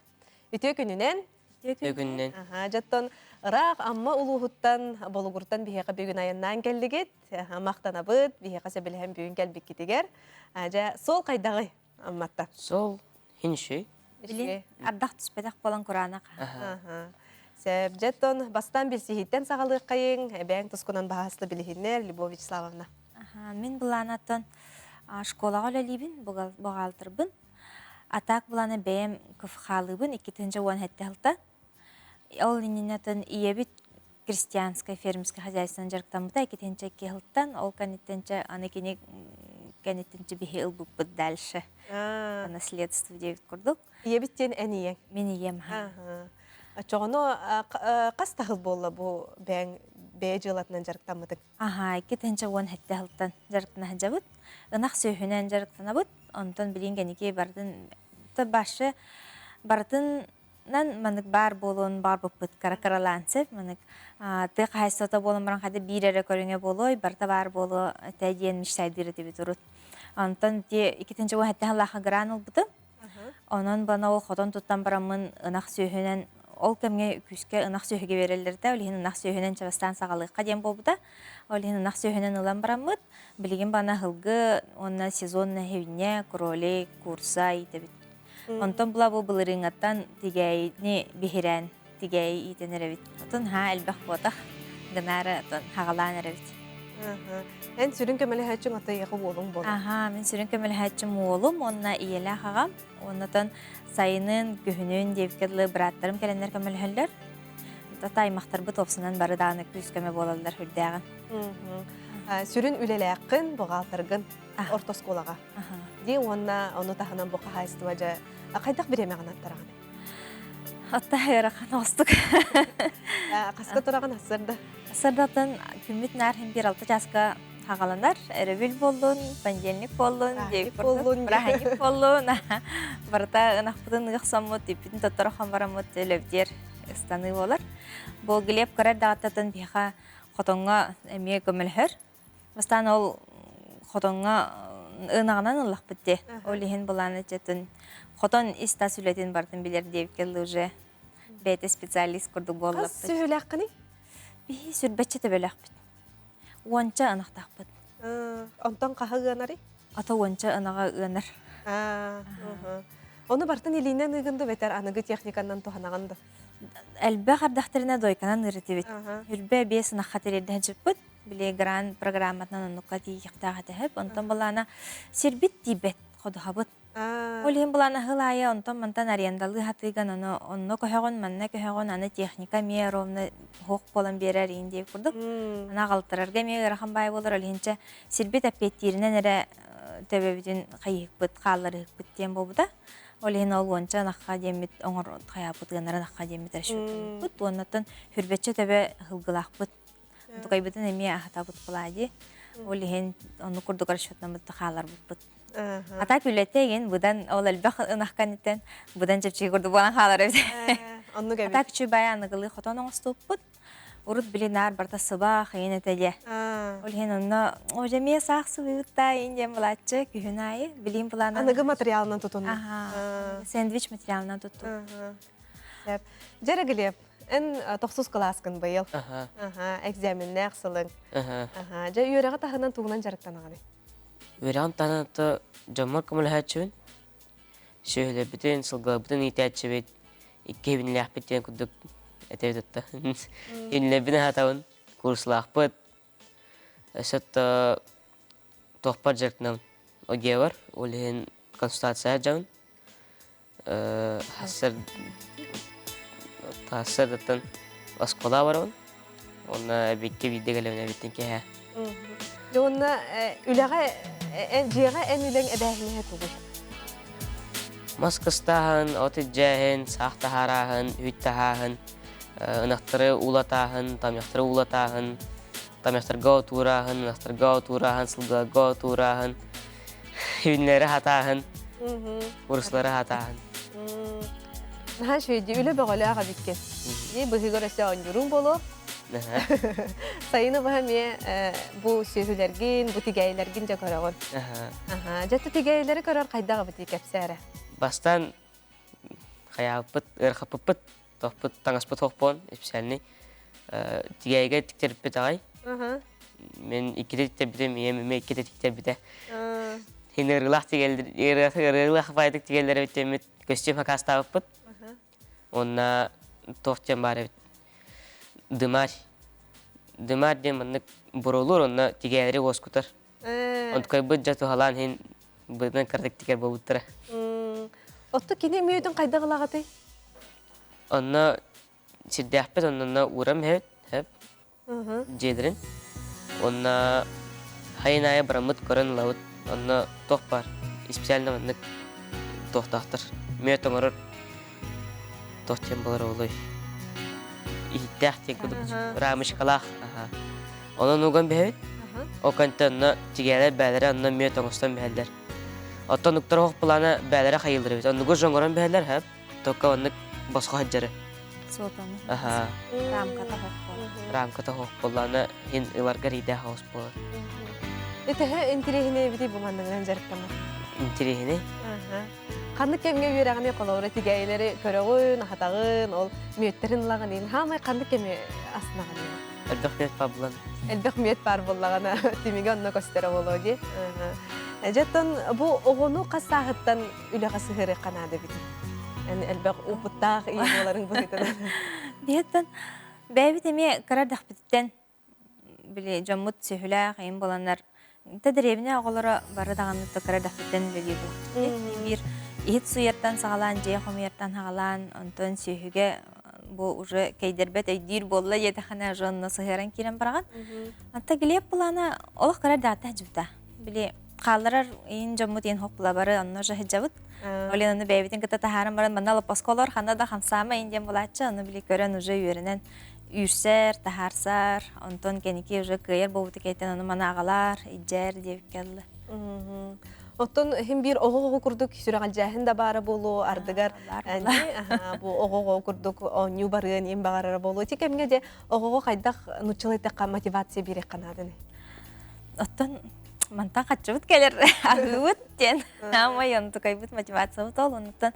Үтүө күнүнэн! Үтүө күнүнэн. Дьоттон ыраах Амма улууһуттан Болугуртан биһиэхэ бүгүн айаннаан кэллигит. Махтанабыт, биһиэхэ сөбүлэһэн бүгүн кэлбиккитигэр. Дьэ, суол хайдаҕый Амматта? Суол хинши. Билин ардах түспэтэх буолан кураанах. Сөп, дьэ, бастаан билсиһиттэн саҕалыаххайыҥ, эбээҥ тускунан баһаасты билиһиннэр, Любовь Вячеславовна. Мин былаанаттан школаҕа үлэлиибин, буҕаалтырбын. Атаак былаана бэйэм КФХ-лыыбын 2017 сылта. Ол иннинэ ийэбит крестьянскай фермерскэй хозяйствонан дьарыктаммыта иккитинчи икки сылтан ол кэнниттэн аны кини кэнниттэн биһи ылбыппыт дальше по наследству диэбит курдук. Ийэбит диэн эн ийэҥ? Мин ийэм. Оччоҕуну хас таһыл буолла бу бэйэҥ бэйэ дьыалатынан дьарыктаммытыҥ? Аха, 2017 сылтан дьарыктана сылдьабыт. Ынах сүөһүнэн дьарыктанабыт. Онтон билигин кэнники барытын башы барытын нан маннык баар буолуон баҕарбыппыт кыра-кыралаан сөп маннык тыа хаһаайыстыбата буолан баран хата биир эрэ көрүҥэ буолуой барыта баар буолуо этэ диэн мечтайдыыр этибит урут онтон ити иккитинчи уон сыллаахха гран ылбытым онон бана ол хотон туттан бараммын ынах сүөһүнэн ол кэмҥэ күүскэ ынах сүөһүгэ биэрэллэр этэ ол иһин ынах сүөһүнэн чарастаан саҕалыахха диэн буолбута ол иһин ынах сүөһүнэн ылан бараммыт билигин бана сылгы уонна сезонная свинья кролик курса иитэбит Онтон була бу былырыыҥҥаттан тигээйини биһирээн тигээйи иитэн эрэбит. Отон һаа элбэх буотах гынаары отон хаҕалаан эрэбит. Эн сүрүн көмөлөһөөччүҥ ата ийэҕэ уолуҥ буолар. Аһаа, мин сүрүн көмөлөһөөччүм уолум уонна ийэлээх аҕам. Уоннатан сайынын, күһүнүн диэбиккэ дылы бырааттарым кэлэннэр көмөлөһөллөр. Тата аймахтарбыт уопсанан бары даҕаны күүс-көмө буолаллар үрдээҕин. Сүрүн үлэлээххин, буҕаалтаргын орто оскуолаҕа. Дии уонна ону таһынан бу хаһаайыстыба дьэ хайдах бириэмэҕин аттараҕын? Отта ыарахан оҕустук. Хаска тураҕын ассарда? Ассардаттан күммүт наар хин бир алта чааска хагаланар. Өрөбүл буоллун, понедельник буоллун, буоллун, бырааһынньык буоллун. Барыта ынахпытын ыахсаммыт, үппүтүн тотторо бараммыт өлөбдиэр ыстаныы буолар. Бу Глеб кыра даҕаттатын биһиэхэ хотоҥҥо эмиэ көмөлөһөр. Бастаан ол хотоҥҥо ынаҕынан ыллахпыт дии. Ол иһин былаана чэтин хотон ис-тас үлэтин барытын билэр диэбиккэ уже бэйэтэ специалист курдук Хас буоллаппыт. сүһүлээххиний? Биһи сүрбэччэ төбөлөөхпүт. Уонча ынахтаахпыт. Онтон хаһы ыанарый? Ата уонча ынаҕа ыанар. Ону бартын илиинэн ыыгын да бэтэр аныгы техниканан туһанаҕын да? Элбэх ардахтарына дойканан ыырытыбыт. Үрбэ биэс ынахха тириэрдэһэн чыппыт. Били грант программатынан оннукка тиийиэхтээх этэ Онтон былаана сирбит тиийбэт ходуһабыт. Ол иһин былаана сыл аайы онтон мантан арендалыы хатыыган ону онно көһөҕүн, манна көһөҕүн, аны техника эмиэ ровно суох буолан биэрэр иин диэбит курдук. Аны аҕалтарарга эмиэ ыарахан баай буолар. Ол иһинчэ сирбит эппиэттииринэн эрэ төбөбүтүн хайыһыкпыт, хаалларыһыкпыт диэн буолбута. Ол иһин ол уонча ынахха диэммит оҥор хайааппыт ыанар ынахха диэммит расчеттаммыппыт. Уоннаттан хүрбэччэ төбө сылгылаахпыт. Тукайбытын эмиэ аһатабыт буолаа Ол иһин оннук курдук расчетнаммыт хааларбыппыт. Ата күлэтэ игин быдан ол элбэх ынах кэнниттэн быдан чэпчэки курдук буолан хаалар эбит. Оннук эбит. Ата күчү бай аныгылыы хотон оҥостубуппут. Урут били наар барта сыба хайын этэ дьэ. Ол иһин онно о эмиэ саах сыбыытта ин диэн булааччы күһүн аайы билиим планан Аныгы материалынан тутунна. Сэндвич материалынан туттум. Сөп. Дьэ Глеб, эн тохсус кылааскын быйыл. Экзаменнээх сылыҥ. Дьэ үөрэҕи таһынан тугунан дьарыктанаҕыный? Үөрэҕим таһынан то дьоммор көмөлөһөөччүбүн. Сүөһүлэрбитин, сылгыларбытын иитээччибит, икки бинилээхпит диэн курдук этэбит отто. Инилэрбин аһатабын, курслаахпыт. Өссө то туохпар дьарыктанабын. ОГЭ-бар, ол иһин консультация дьабын. Сарсыардаттан оскуола барабын. Уонна эбиккэ биирдэ кэлэбин эбиттин киэһэ. Дьэ уонна үлэҕэ дьиэҕэ эн үлэҥ эбээһинэһэ тугуй? Мас кыстааһын, от илдьээһин, саах таһаарааһын, үүт таһааһын, ынахтары уулатааһын, тамыахтары уулатааһын, тамыахтарга отуурааһын, ынахтарга отуурааһын, сылгыларга отуурааһын, Үүннэри хатааһын, курслары хатааһын. Наһаа үчүгэй үлэ бөҕөлөөх эбиккин. Дии быһыгар өссө оонньууруҥ буолуо. Сайыны быһа эмиэ бу сүөһүлэргин, бу тигээйилэргин дьэ көрөҕүн. Дьэ тигээйилэри көрөр хайдах эбитий кэпсээ эрэ. Бастаан хайаабыппыт, ыарахаппыппыт, тохпут таҥаспыт хохпуон, специальный тигээйигэ тиктэриппит аҕай. Мен иккитэ тиктэрбитим, ийэм эмиэ иккитэ тиктэрбитэ. Хин ырыылаах тигэллэр, ырыылаах баайдык тигэллэр эбит диэммит көстүүм хакаастаабыппыт. Уонна туох диэн баар эбит. Дымарь. Дымарь диэн маннык буруолуур, онно тигэлэри уоскутар. Онтукайбыт дьэ туһалаан иһин быдан кыратык тигэр буолбуттара. Оттон кини мүөтүн хайдах ылаҕытый? Онно сирдээхпит, онно уурам иһэбит, сөп дьиэлэрин. Уонна хайын аайы бараммыт көрөн ылабыт. Онно туох баар, специально маннык туохтаахтар. Мүөт оҥорор туох диэн буолар олуй. Иһиттээх диэн курдук рамочкалаах. Онон уган биһэбит. Ол кэнтэ онно тигэлэр бээлэрэ онно мүөт оҥостон биһэллэр. Оттон уктар оһох былаана бээлэрэ хайыыллар эбит. Оннугу же оҥорон биһэллэр, хэп. Только оннук босхо сылдьары. Суотаны. Аха. Рамката хоһ буолар. Рамката хоһ буоллаана иһин ыларга рийдээх оҕус буолар. Итеһэ интириэһинэй эбитий бу манныгынан дьарыктанар? Интириэһинэй. Ханнык кэмҥэ үөрэҕини холобура тигээйилэри көрөҕүн, аһатаҕын, ол мүөттэрин ылаҕын иһин хаамай ханнык кэми астынаҕын Элбэх мүөт баар булан. Элбэх мүөт баар буоллаҕына түмүгэ онно көстөрө буолуо дии. Дьэ оттон бу оҕону хас сааһыттан үлэҕэ сыһыарыахха наада эбитий? Эн элбэх опыттаах ийэ буоларыҥ быһыытынан. Биһиттэн бэйэбит эмиэ кыра эрдэхпититтэн били дьоммут сүһүлээх эйим буоланнар та дэриэбинэ оҕолоро бары даҕаны кыра эрдэхпиттэн үлэлиир буоллахпыт. Биир иһит сууйартан саҕалаан, дьиэ хомуйартан саҕалаан, онтон сүөһүгэ бу уже кэйдэрбэт өйдүүр буолла диэтэххинэ уже онно сыһыаран киирэн бараҕын. Антта Глеб былаана олох кыра эрдэҕиттэн сылдьыбыта. Били хаалларар иин дьоммут иин хоппула бары онно уже сылдьабыт. Ол иһин ону бэйэбитин кытта таһааран баран манна лоппоско олор ханна да хамсаама иин диэн булааччы ону били көрөн уже үөрэнэн үүрсэр, таһаарсар, онтон кэники уже кыайар буолбута кэйтэн ону маны аҕалар, илдьэр диэбиккэ дылы. Оттон иһин биир оҕо-оҕо курдук сүрэҕэлдьээһин да баара буолуо, ардыгар бу оҕо-оҕо курдук оонньуу барыан им баҕарара буолуо. Ити кэмҥэ дьэ оҕоҕо хайдах нуччалыы эттэххэ мотивация биэриэххэ нааданы? Оттон. Мантан хаччыбыт кэлэр аһыыбыт диэн. Аамай онтукайбыт мотивациябыт ол онуттан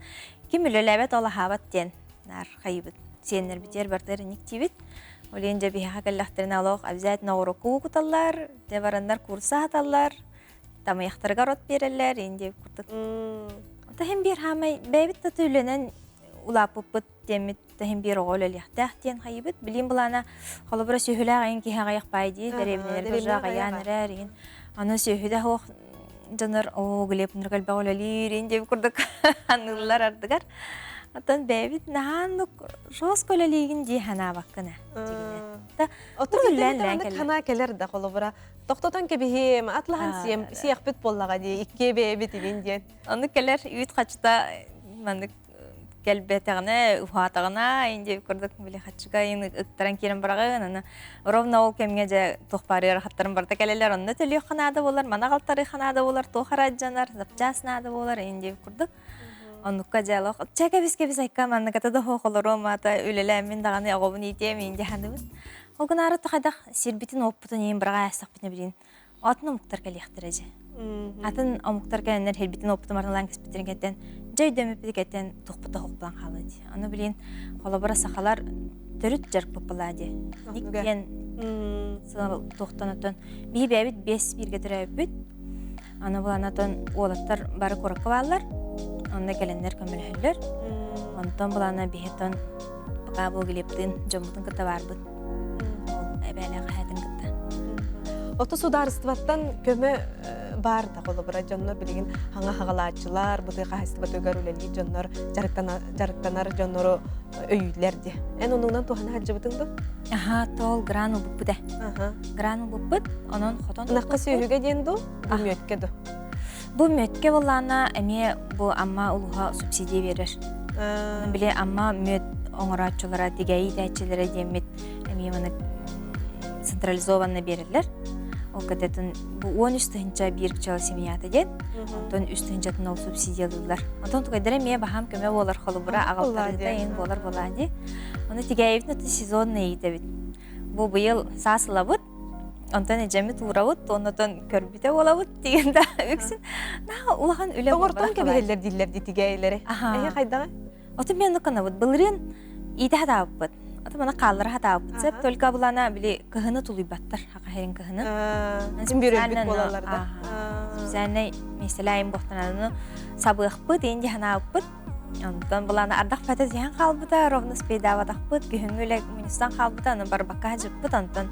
ким үлэлээбэт ол аһаабат диэн наар хайыбыт. Сиэннэрбитигэр бартыгар инник Ол иһин дьэ биһиэхэ кэллэхтэринэ олох обязательно оҕуруокку куталлар, дьэ бараннар курса аһаталлар, тамыйахтарыгар от биэрэллэр, иин диэбит курдук. Ото иһин биир хаамай бэйэбит да үлэнэн улааппыппыт диэммит иһин биир оҕо үлэлиэхтээх диэн хайыбыт. Билиим былаана холобура сүөһүлээх айын киһи аҕыйах баай дии, дэриэбинэлэргэ уже аҕыйаан эрэр иһин. Аны сүөһүдэ суох дьонор оо Глеб нырык элбэх үлэлиир иин диэбит курдук аныыллар ардыгар. Оттон бэйэбит наһааннык жестко үлэлиигин дии санаабаккын ээ дьигинэн. Та Оту үлэлээн ханаа кэлэр да холобура тохтотон кэбиһиэм, атлаһан сиэм, сиэхпит буоллаҕа дии, иккиэ бэйэбит игин диэн. Ону кэлэр үүт хачта маннык кэлбэтэҕинэ, уһаатаҕына, инди курдук били хаччыга ин ыктаран киирэн бараҕын, аны ровно ол кэмҥэ дьэ туох баар ыарахаттарын барыта кэлэлэр, онно төлүөххэ наада буолар, мана алтарыахха наада буолар, туох араадьанар, запчас наада буолар, инди курдук. Оннукка дьэ олох чэ кэбис кэбис айка манныката да суох олоруом аата үлэлээммин даҕаны оҕобун иитиэм иин дьаһаныбын. Ол гынаары хайдах сирбитин уоппутун иин быраҕа аассахпытына билин атын омуктар кэлиэхтэрэ дьэ. Атын омуктар кэлэннэр сирбитин уоппутун барылаан кэспиттэрин кэнтэн дьэ өйдөммүппүт кэнтэн туохпут оһохпулан хаалыа дии. Аны билин холобура сахалар төрүт дьарыкпыппылаа дии. Ник диэн туохтан оттон биһи бэйэбит биэс бииргэ төрөөбүппүт. Аны буланатон уолаттар бары куоракка бааллар. Онно кэлэннэр көмөлөһөллөр. Онтон булана биһитон пока бу Глебтыын дьоммутун кытта баарбыт. Ол эбээлээх эһээтин кытта. Ото судаарыстыбаттан көмө баар да холобура дьоннор билигин хаҥа хаҕалааччылар, бытыы хаһайыстыбатыгар үлэлиир дьоннор дьарыктанар дьоннору өйүүллэр дии. Эн онуунан туһана сылдьыбытыҥ дуо? Аха, тоол гран ылбыппыт ээ. Гран ылбыппыт, онон хотон Ынахха сүөһүгэ диэн дуу, бу мүөккэ дуу? Бу мүөткэ буоллаана эмиэ бу Амма улууһа субсидия биэрэр. Били Амма мүөт оҥорооччулара, тигээйи иитээччилэрэ диэммит эмиэ маны централизованно биэрэллэр. Ол кэтэтин бу 13 тыһынча биир пчела семьята диэн, онтон үс тыһынчатын ол субсидиялыыллар. Онтон тугайдара эмиэ баһаам көмө буолар холобура аҕалтарыыта иин буолар буолаа дии. Ону тигээйибитин аты сезонный иитэбит. Бу быйыл саас ылабыт, онтон эдьэммит уурабыт, оннотон көрбүтэ буолабыт деген да үксүн наһаа улахан үлэ Тоҥортон кэбиһэллэр дииллэр дии тигээйилэри. Эһи хайдаҕа? Оту мен нуканабыт. Былырыын иитэ хатаабыппыт. Ото мана хааллара хатаабыппыт. Сеп только булана били кыһыны тулуйбаттар хакахерин кыһыны. Симбирөлбүт буолаллар да. Специальный миэстэлээйин буохтананыны сабыахпыт, инди ханаабыппыт. Онтон булана ардах пата тиһэн хаалбыта, ровно спейдаабатахпыт, күһүҥҥү үлэ мунньустан хаалбыта, аны барбакка хадьыппыт, онтон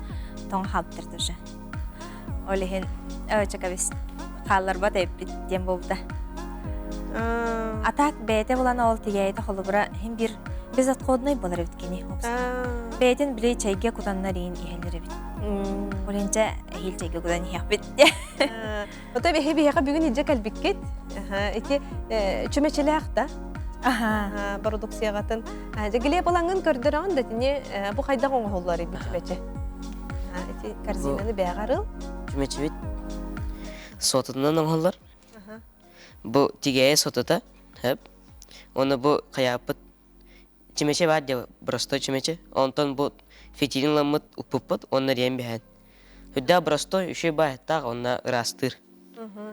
тоҥ хаалбыттар тоже. Ол иһин чакабис хаалларбат эппит диэн буолбута. А так бэйэтэ булан ол тигээйитэ холобура иһин биир безотходный буолар эбит кини. Бэйэтин били чэйгэ кутаннар иин иһэллэр эбит. Ол иһинчэ эһиил чэйгэ кутан иһиэхпит. Ото биһи биһиэхэ бүгүн илдьэ кэлбиккит. Ити чүмэчилээх да. Аха. Бородуксияҕатын. Дьэ Глеб ылаҥын көрдөрөҕүн да тини бу хайдах оҥоһуллар бу чүмэчи? Ити корзинаны бэҕэ арыл. Чүмэчибит сототунан оҥоһуллар. Бу тигээйи сотото. Оны бу хайааппыт чимэчи баар диэ простой чимэчи. Онтон бу фитилин ыламмыт укпуппут уонна риэн биһэн. Үрдээх простой үчүгэй баайыттаах уонна ыраастыыр.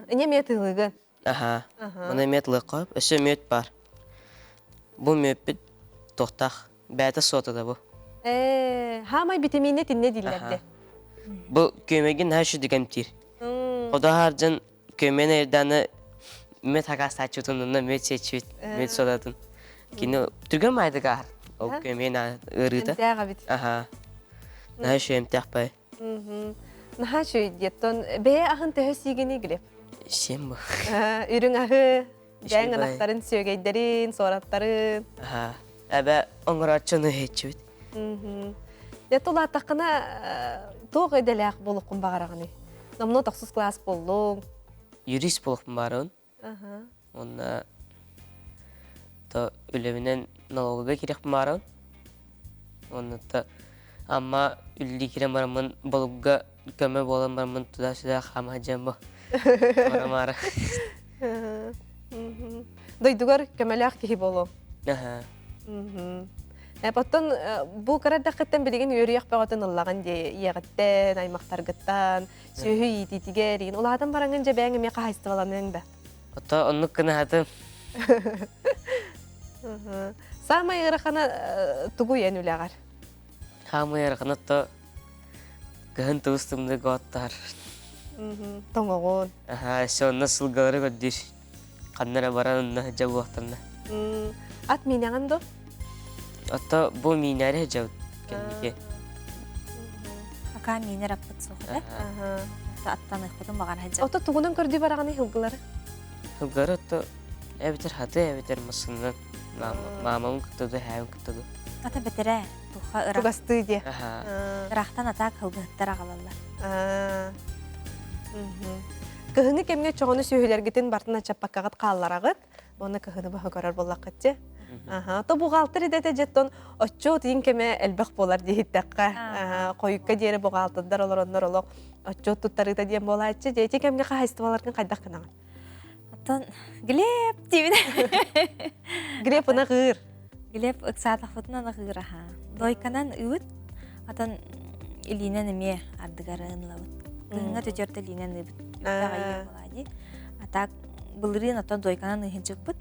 Иньэ эмиэ тыылыгын. Аха. Оны эмиэ тылыахха өссө мүөт баар. Бу мүөппүт туохтаах бэйэтэ суота да бу. Ээ, хаамай битэмиинэ тинне дииллэрде. Бу күөмэгин наһаа үчүгдүк эмтиир. Одо көмөн эрданы мүөт хакаастааччытын онно мүөт сиэччибит, мүөт содатын. Кини түргэн маайдык аар. Ол көмөн ыарыыта. Эмтээх эбит. Аха. Наһаа үчүгэй эмтээх бай. Наһаа үчүгэй диэттон бэйэ аһын төһө сиигиний Глеб? Сиэм бу. Үрүҥ аһы, бэйэҥ ынахтарын сүөгэйдэрин, суораттарын. Аха. Эбэ оҥорооччуну иһиччибит. Дьэ тулааттаххына туох идэлээх буолуоххун баҕараҕыный? Номнуо тохсус кылаас буоллуҥ. Юрист буолуохпун баҕарабын. Уонна то үлэбинэн налоговыйга киириэхпин баҕарабын. Уонна то Амма үлэлии киирэн бараммын балыкка көмө буолан бараммын туда-сюда хаама сылдьан бу. Маара. Дойдугар көмөлөөх киһи буолуоҥ. Аха. Оттон бу кыра эрдэххиттэн билигин үөрүйэх бөҕөтүн ыллаҕын дии ийэҕиттэн, аймахтаргыттан, сүөһү иитиитигэр иин улаатан бараҥҥын дьэ бэйэҥ эмиэ хаһаайыстыбаланыаҥ да. Ото оннук гына Саамай ыарахана тугуй эн үлэҕэр? Хаамай ыарахана то кыһын тыбыс тымныыга оттоһор. Тоҥоҕун. Аха, өссө онно сылгалары көрдүүр. Ханна эрэ баран онно сылдьа буолуохтанна. Ат миинэҕин дуо? Ото бу миинээри сылдьабыт кэнники. Пока миинэр аппыт суох этэ. Аттаныахпытын баҕар сылдьабыт. Ото тугунан көрдүү бараҕыный сылгылары? Сылгылары ото эбэтэр хаты эбэтэр массыынанан маамабын кытта да эһээбин кытта да. Ата бэтэрээ туха ыраах. Чугастыы диэ. Ыраахтан атаак сылгыһыттар аҕалаллар. Кыһыҥҥы кэмҥэ чоҕону сүөһүлэргитин бартын аччаппаккаҕыт хааллараҕыт уонна кыһыны баһа көрөр буоллаххыт дьэ. Аха, то бухгалтер идэтэ дьэттон отчуот иин кэмэ элбэх буолар диэһиттэххэ. Хойукка диэри бухгалтердар олороннор олох отчуот туттарыыта диэн буолааччы. Дьэ ити кэмҥэ хаһаайыстыбаларгын хайдах гынаҕын? Оттон Глеб диибин. Глеб ынах ыыр. Глеб ыксаатахпытынан ыһыыр аха. Дойканан ыыбыт, атын илиинэн эмиэ ардыгар ынылабыт. Кыһыҥҥа төтөртө илиинэн ыыбыт. Үппэҕэ буолаа дии. А так былырыын оттон дойканан ыһынчыппыт.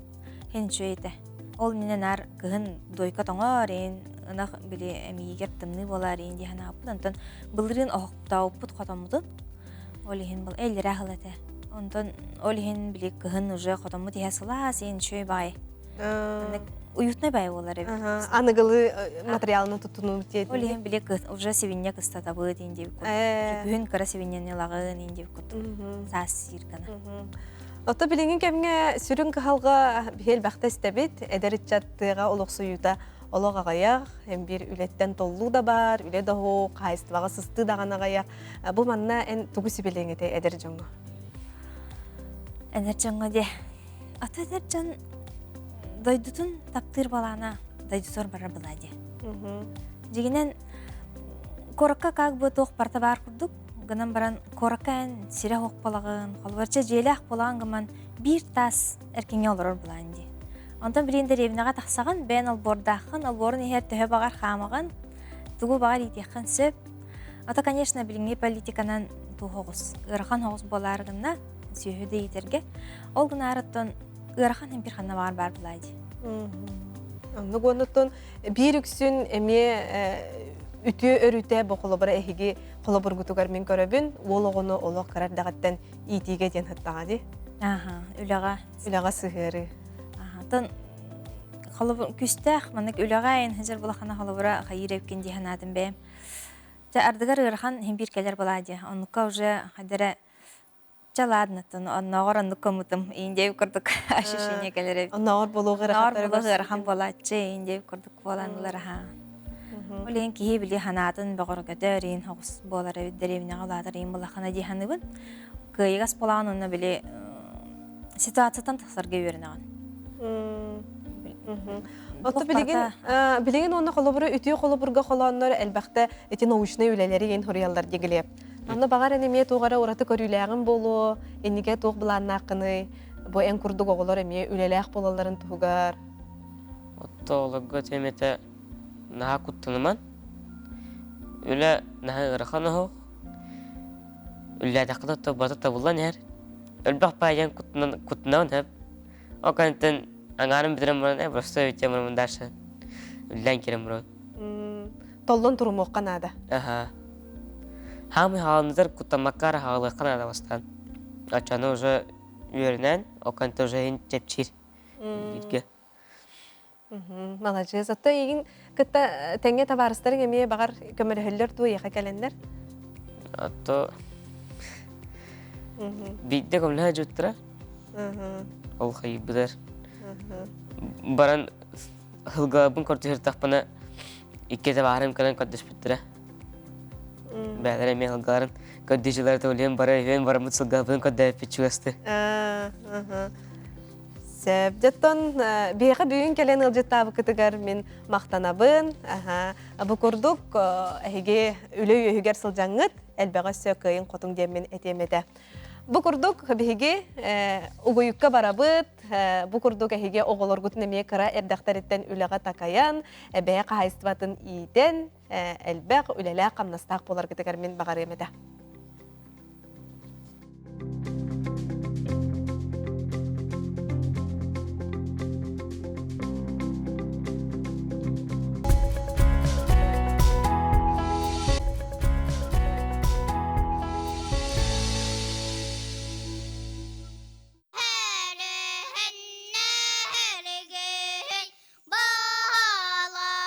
Һин үчүгэй этэ. Ол иннинэ наар кыһын дойка тоҥоор иин ынах били эмиийигэр тымныы буолаар иин дии санаабыппыт. Онтон былырыын оһохтообуппут хотоммутун. Ол иһин был эллэрэ аһыл этэ. Онтон ол иһин били кыһын уже хотоммут иһэ сылаас иин үчүгэй баҕайы. Уютный бай буолар эбит. Аныгылы материалны туттунуу диэтин. Ол иһин били уже сибинньэ кыстатабыт иин диэбит курдук. Күһүн кыра сибинньэни ылаҕын иин диэбит курдук. Саас сиир гына. Ото билиҥҥи кэмҥэ сүрүн кыһалҕа биһи элбэхтэ истэбит. Эдэр ыччат тыаҕа олохсуйуута олох аҕыйах, эн биир үлэттэн толлуу да баар, үлэ да оһох, хаһаайыстыбаҕа сыстыы даҕаны аҕыйах. Бу манна эн тугу сибилиэҥ этэй эдэр дьоҥҥо? Эдэр дьоҥҥо диэ. Ата эдэр дьон дойдутун таптыыр балаана дойдутугар барар была диэ. Дьигинэн куоракка как бы туох барыта баар курдук гынан баран куоракка эн сирэ оһох буолаҕын, холобурча дьиэлээх буолаҕын гыман биир таас эркиҥҥэ олорор булаан дии. Онтон билигин дэриэбинэҕэ тахсаҕын, бэйэн олбуордааххын, олбуорун иһэр төһө баҕар хаамаҕын, тугу баҕар иитиэххин сөп. Ата, конечно, билиҥҥи политиканан туох оҕус, ыарахан оҕус буолаары гынна, сүөһү да иитэргэ. Ол гынаарыттан ыарахан импир ханна баҕар баар булаа дии. Оннук уоннуттан биир үксүн эмиэ үтүө өрүтэ бу холобура эһиги холобургутугар мин көрөбүн уол оҕону олох кыра эрдэҕиттэн иитиигэ диэн сыттаҕа дии. Аха, үлэҕэ. Үлэҕэ сыһыарыы. Аха, тон холобур күстээх маннык үлэҕэ эн сылдьар булахана холобура хайыыр эбиккин дии санаатым бэйэм. Чэ ардыгар ыарахан иһин биир кэлэр балаа дии. Оннукка уже хайдара чэ ладно оннооҕор оннук коммутум иин курдук ощущение кэлэр эбит. Оннооҕор буолуох ыарахан буолуох ыарахан буолааччы иин курдук буолан ылар аха. Ол иһин киһи били санаатын бөҕөргөтөр иин хоҕус буолар эбит дэриэбинэҕэ улаатар иин булахана дии саныыбын. Кыайыгас буолаҕын онно били ситуацияттан тахсарга үөрэнэҕин. Отто билигин билигин уонна холобуру үтүө холобурга холооннор элбэхтэ ити научнай үлэлэри иин хоруйаллар дигилиэп. Онно баҕар эн эмиэ туох эрэ ураты көрүүлээҕин буолуо, иннигэ туох былааннааххыный, бу эн курдук оҕолор эмиэ үлэлээх буолалларын туһугар. Отто олорго тиэмэтэ наһаа куттаныман. Үлэ наһаа ыарахан оһох. Үллээтэххэ да бата табыллан иһэр. Элбэх паайан куттанабын сөп. Ол кэнниттэн аҥаарын бүтэрэн баран, э, просто өйтем барамын дальше. Үллээн киирэн барабын. Толлон турумуохха наада. Аха. Хаамый хаалыннар куттаммакка эрэ хаалыахха наада бастаан. Оччону уже үөрэнэн, ол кэнниттэн уже иһин чэпчиир. Бииргэ. Маладьыас. Оттон эйигин кытта тэҥҥэ табаарыстарыҥ эмиэ баҕар көмөлөһөллөр дуо эйиэхэ кэлэннэр? Ото биирдэ көмөлөһө дьуттара. Ол хайыыбытар. Баран сылгыларбын көрдөһөртөхпүнэ икки табаарым кэлэн көрдөспүттэрэ. Бээлэр эмиэ сылгыларын көрдүүчүлэр толуйан бары үһүөн бараммыт сылгыларбын көрдөөппүт чугасты. Сөп. Дьоттон биһиэхэ бүгүн кэлэн ыалдьыттаабыккытыгар мин махтанабын. Бу курдук эһиги үлэ үөһүгэр сылдьаҥҥыт элбэҕи өссө кыайын хотуҥ диэммин этиэм этэ. Бу курдук биһиги угуйукка барабыт, бу курдук эһиги оҕолоргутун эмиэ кыра эрдэхтэриттэн үлэҕэ такайан, бэйэ хаһаайыстыбатын иитэн, элбэх үлэлээх-хамнастаах буоларгытыгар мин баҕарыам этэ. Баалаахтан.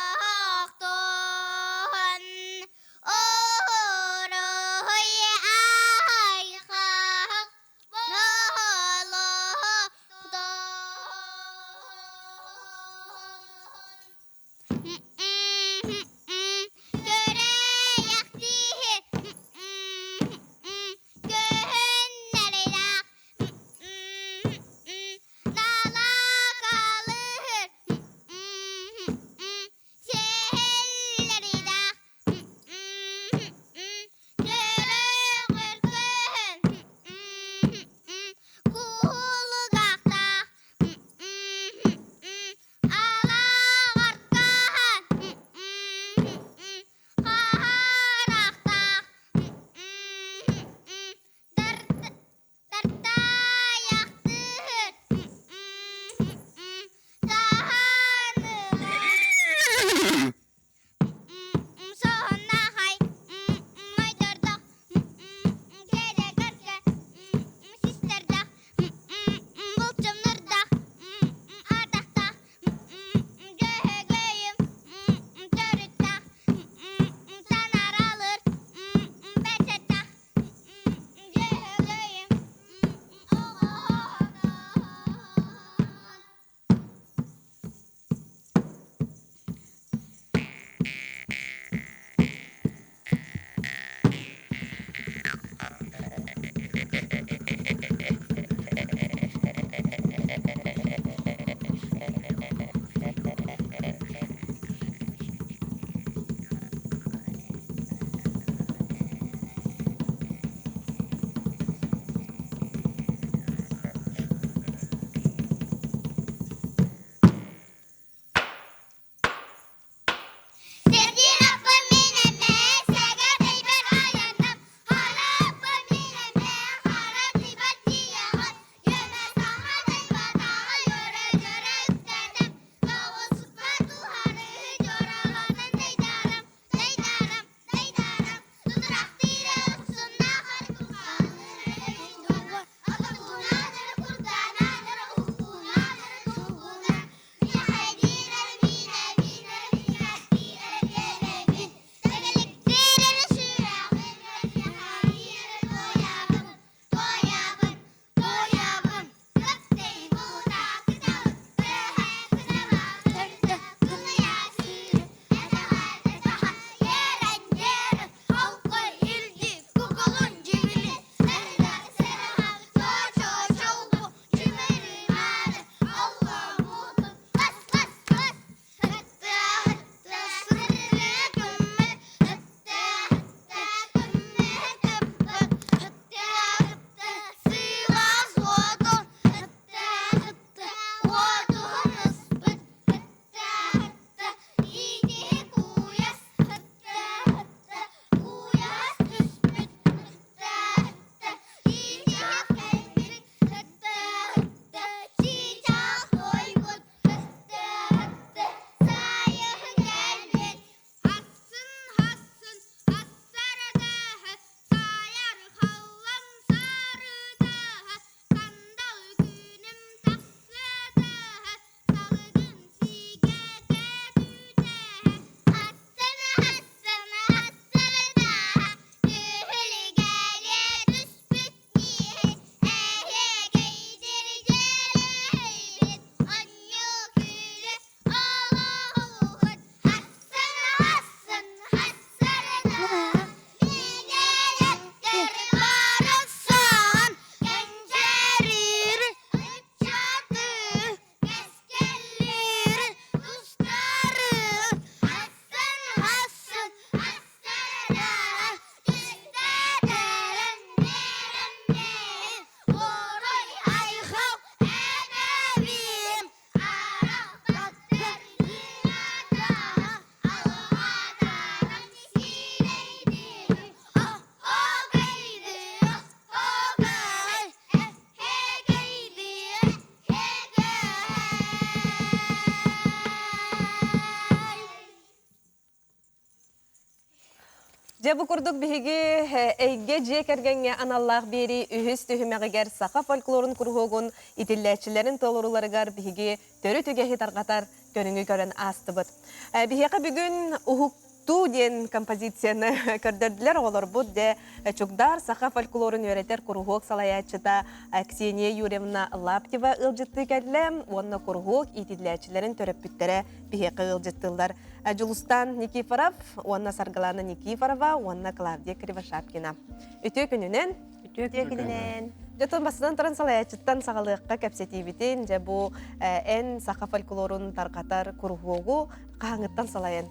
Дьэ бу курдук биһиги эйгэ дьиэ кэргэҥҥэ аналлаах биэрии үһүс түһүмэҕигэр саха фольклорун куруһуогун итиллээччилэрин толорууларыгар биһиги төрүт үгэһи тарҕатар көрүҥү көрөн аастыбыт. Биһиэхэ бүгүн Уһуктуу диэн композицияны көрдөрдүлэр оҕолорбут дьэ Чугдаар саха фольклорун үөрэтэр куруһуок салайааччыта Ксения Юрьевна Лаптева ыалдьыттыы кэллэ уонна куруһуок иитиллээччилэрин төрөппүттэрэ биһиэхэ ыалдьыттыыллар. Дьулустан Никифоров уонна Саргылана Никифорова уонна Клавдия Кривошапкина. Үтүө күнүнэн! Үтүө күнүнэн! Дьэ, бастатан туран салайааччыттан саҕалыахха кэпсэтиибитин, дьэ бу эн саха фольклорун тарҕатар куруһуогу хаһааҥҥыттан салайан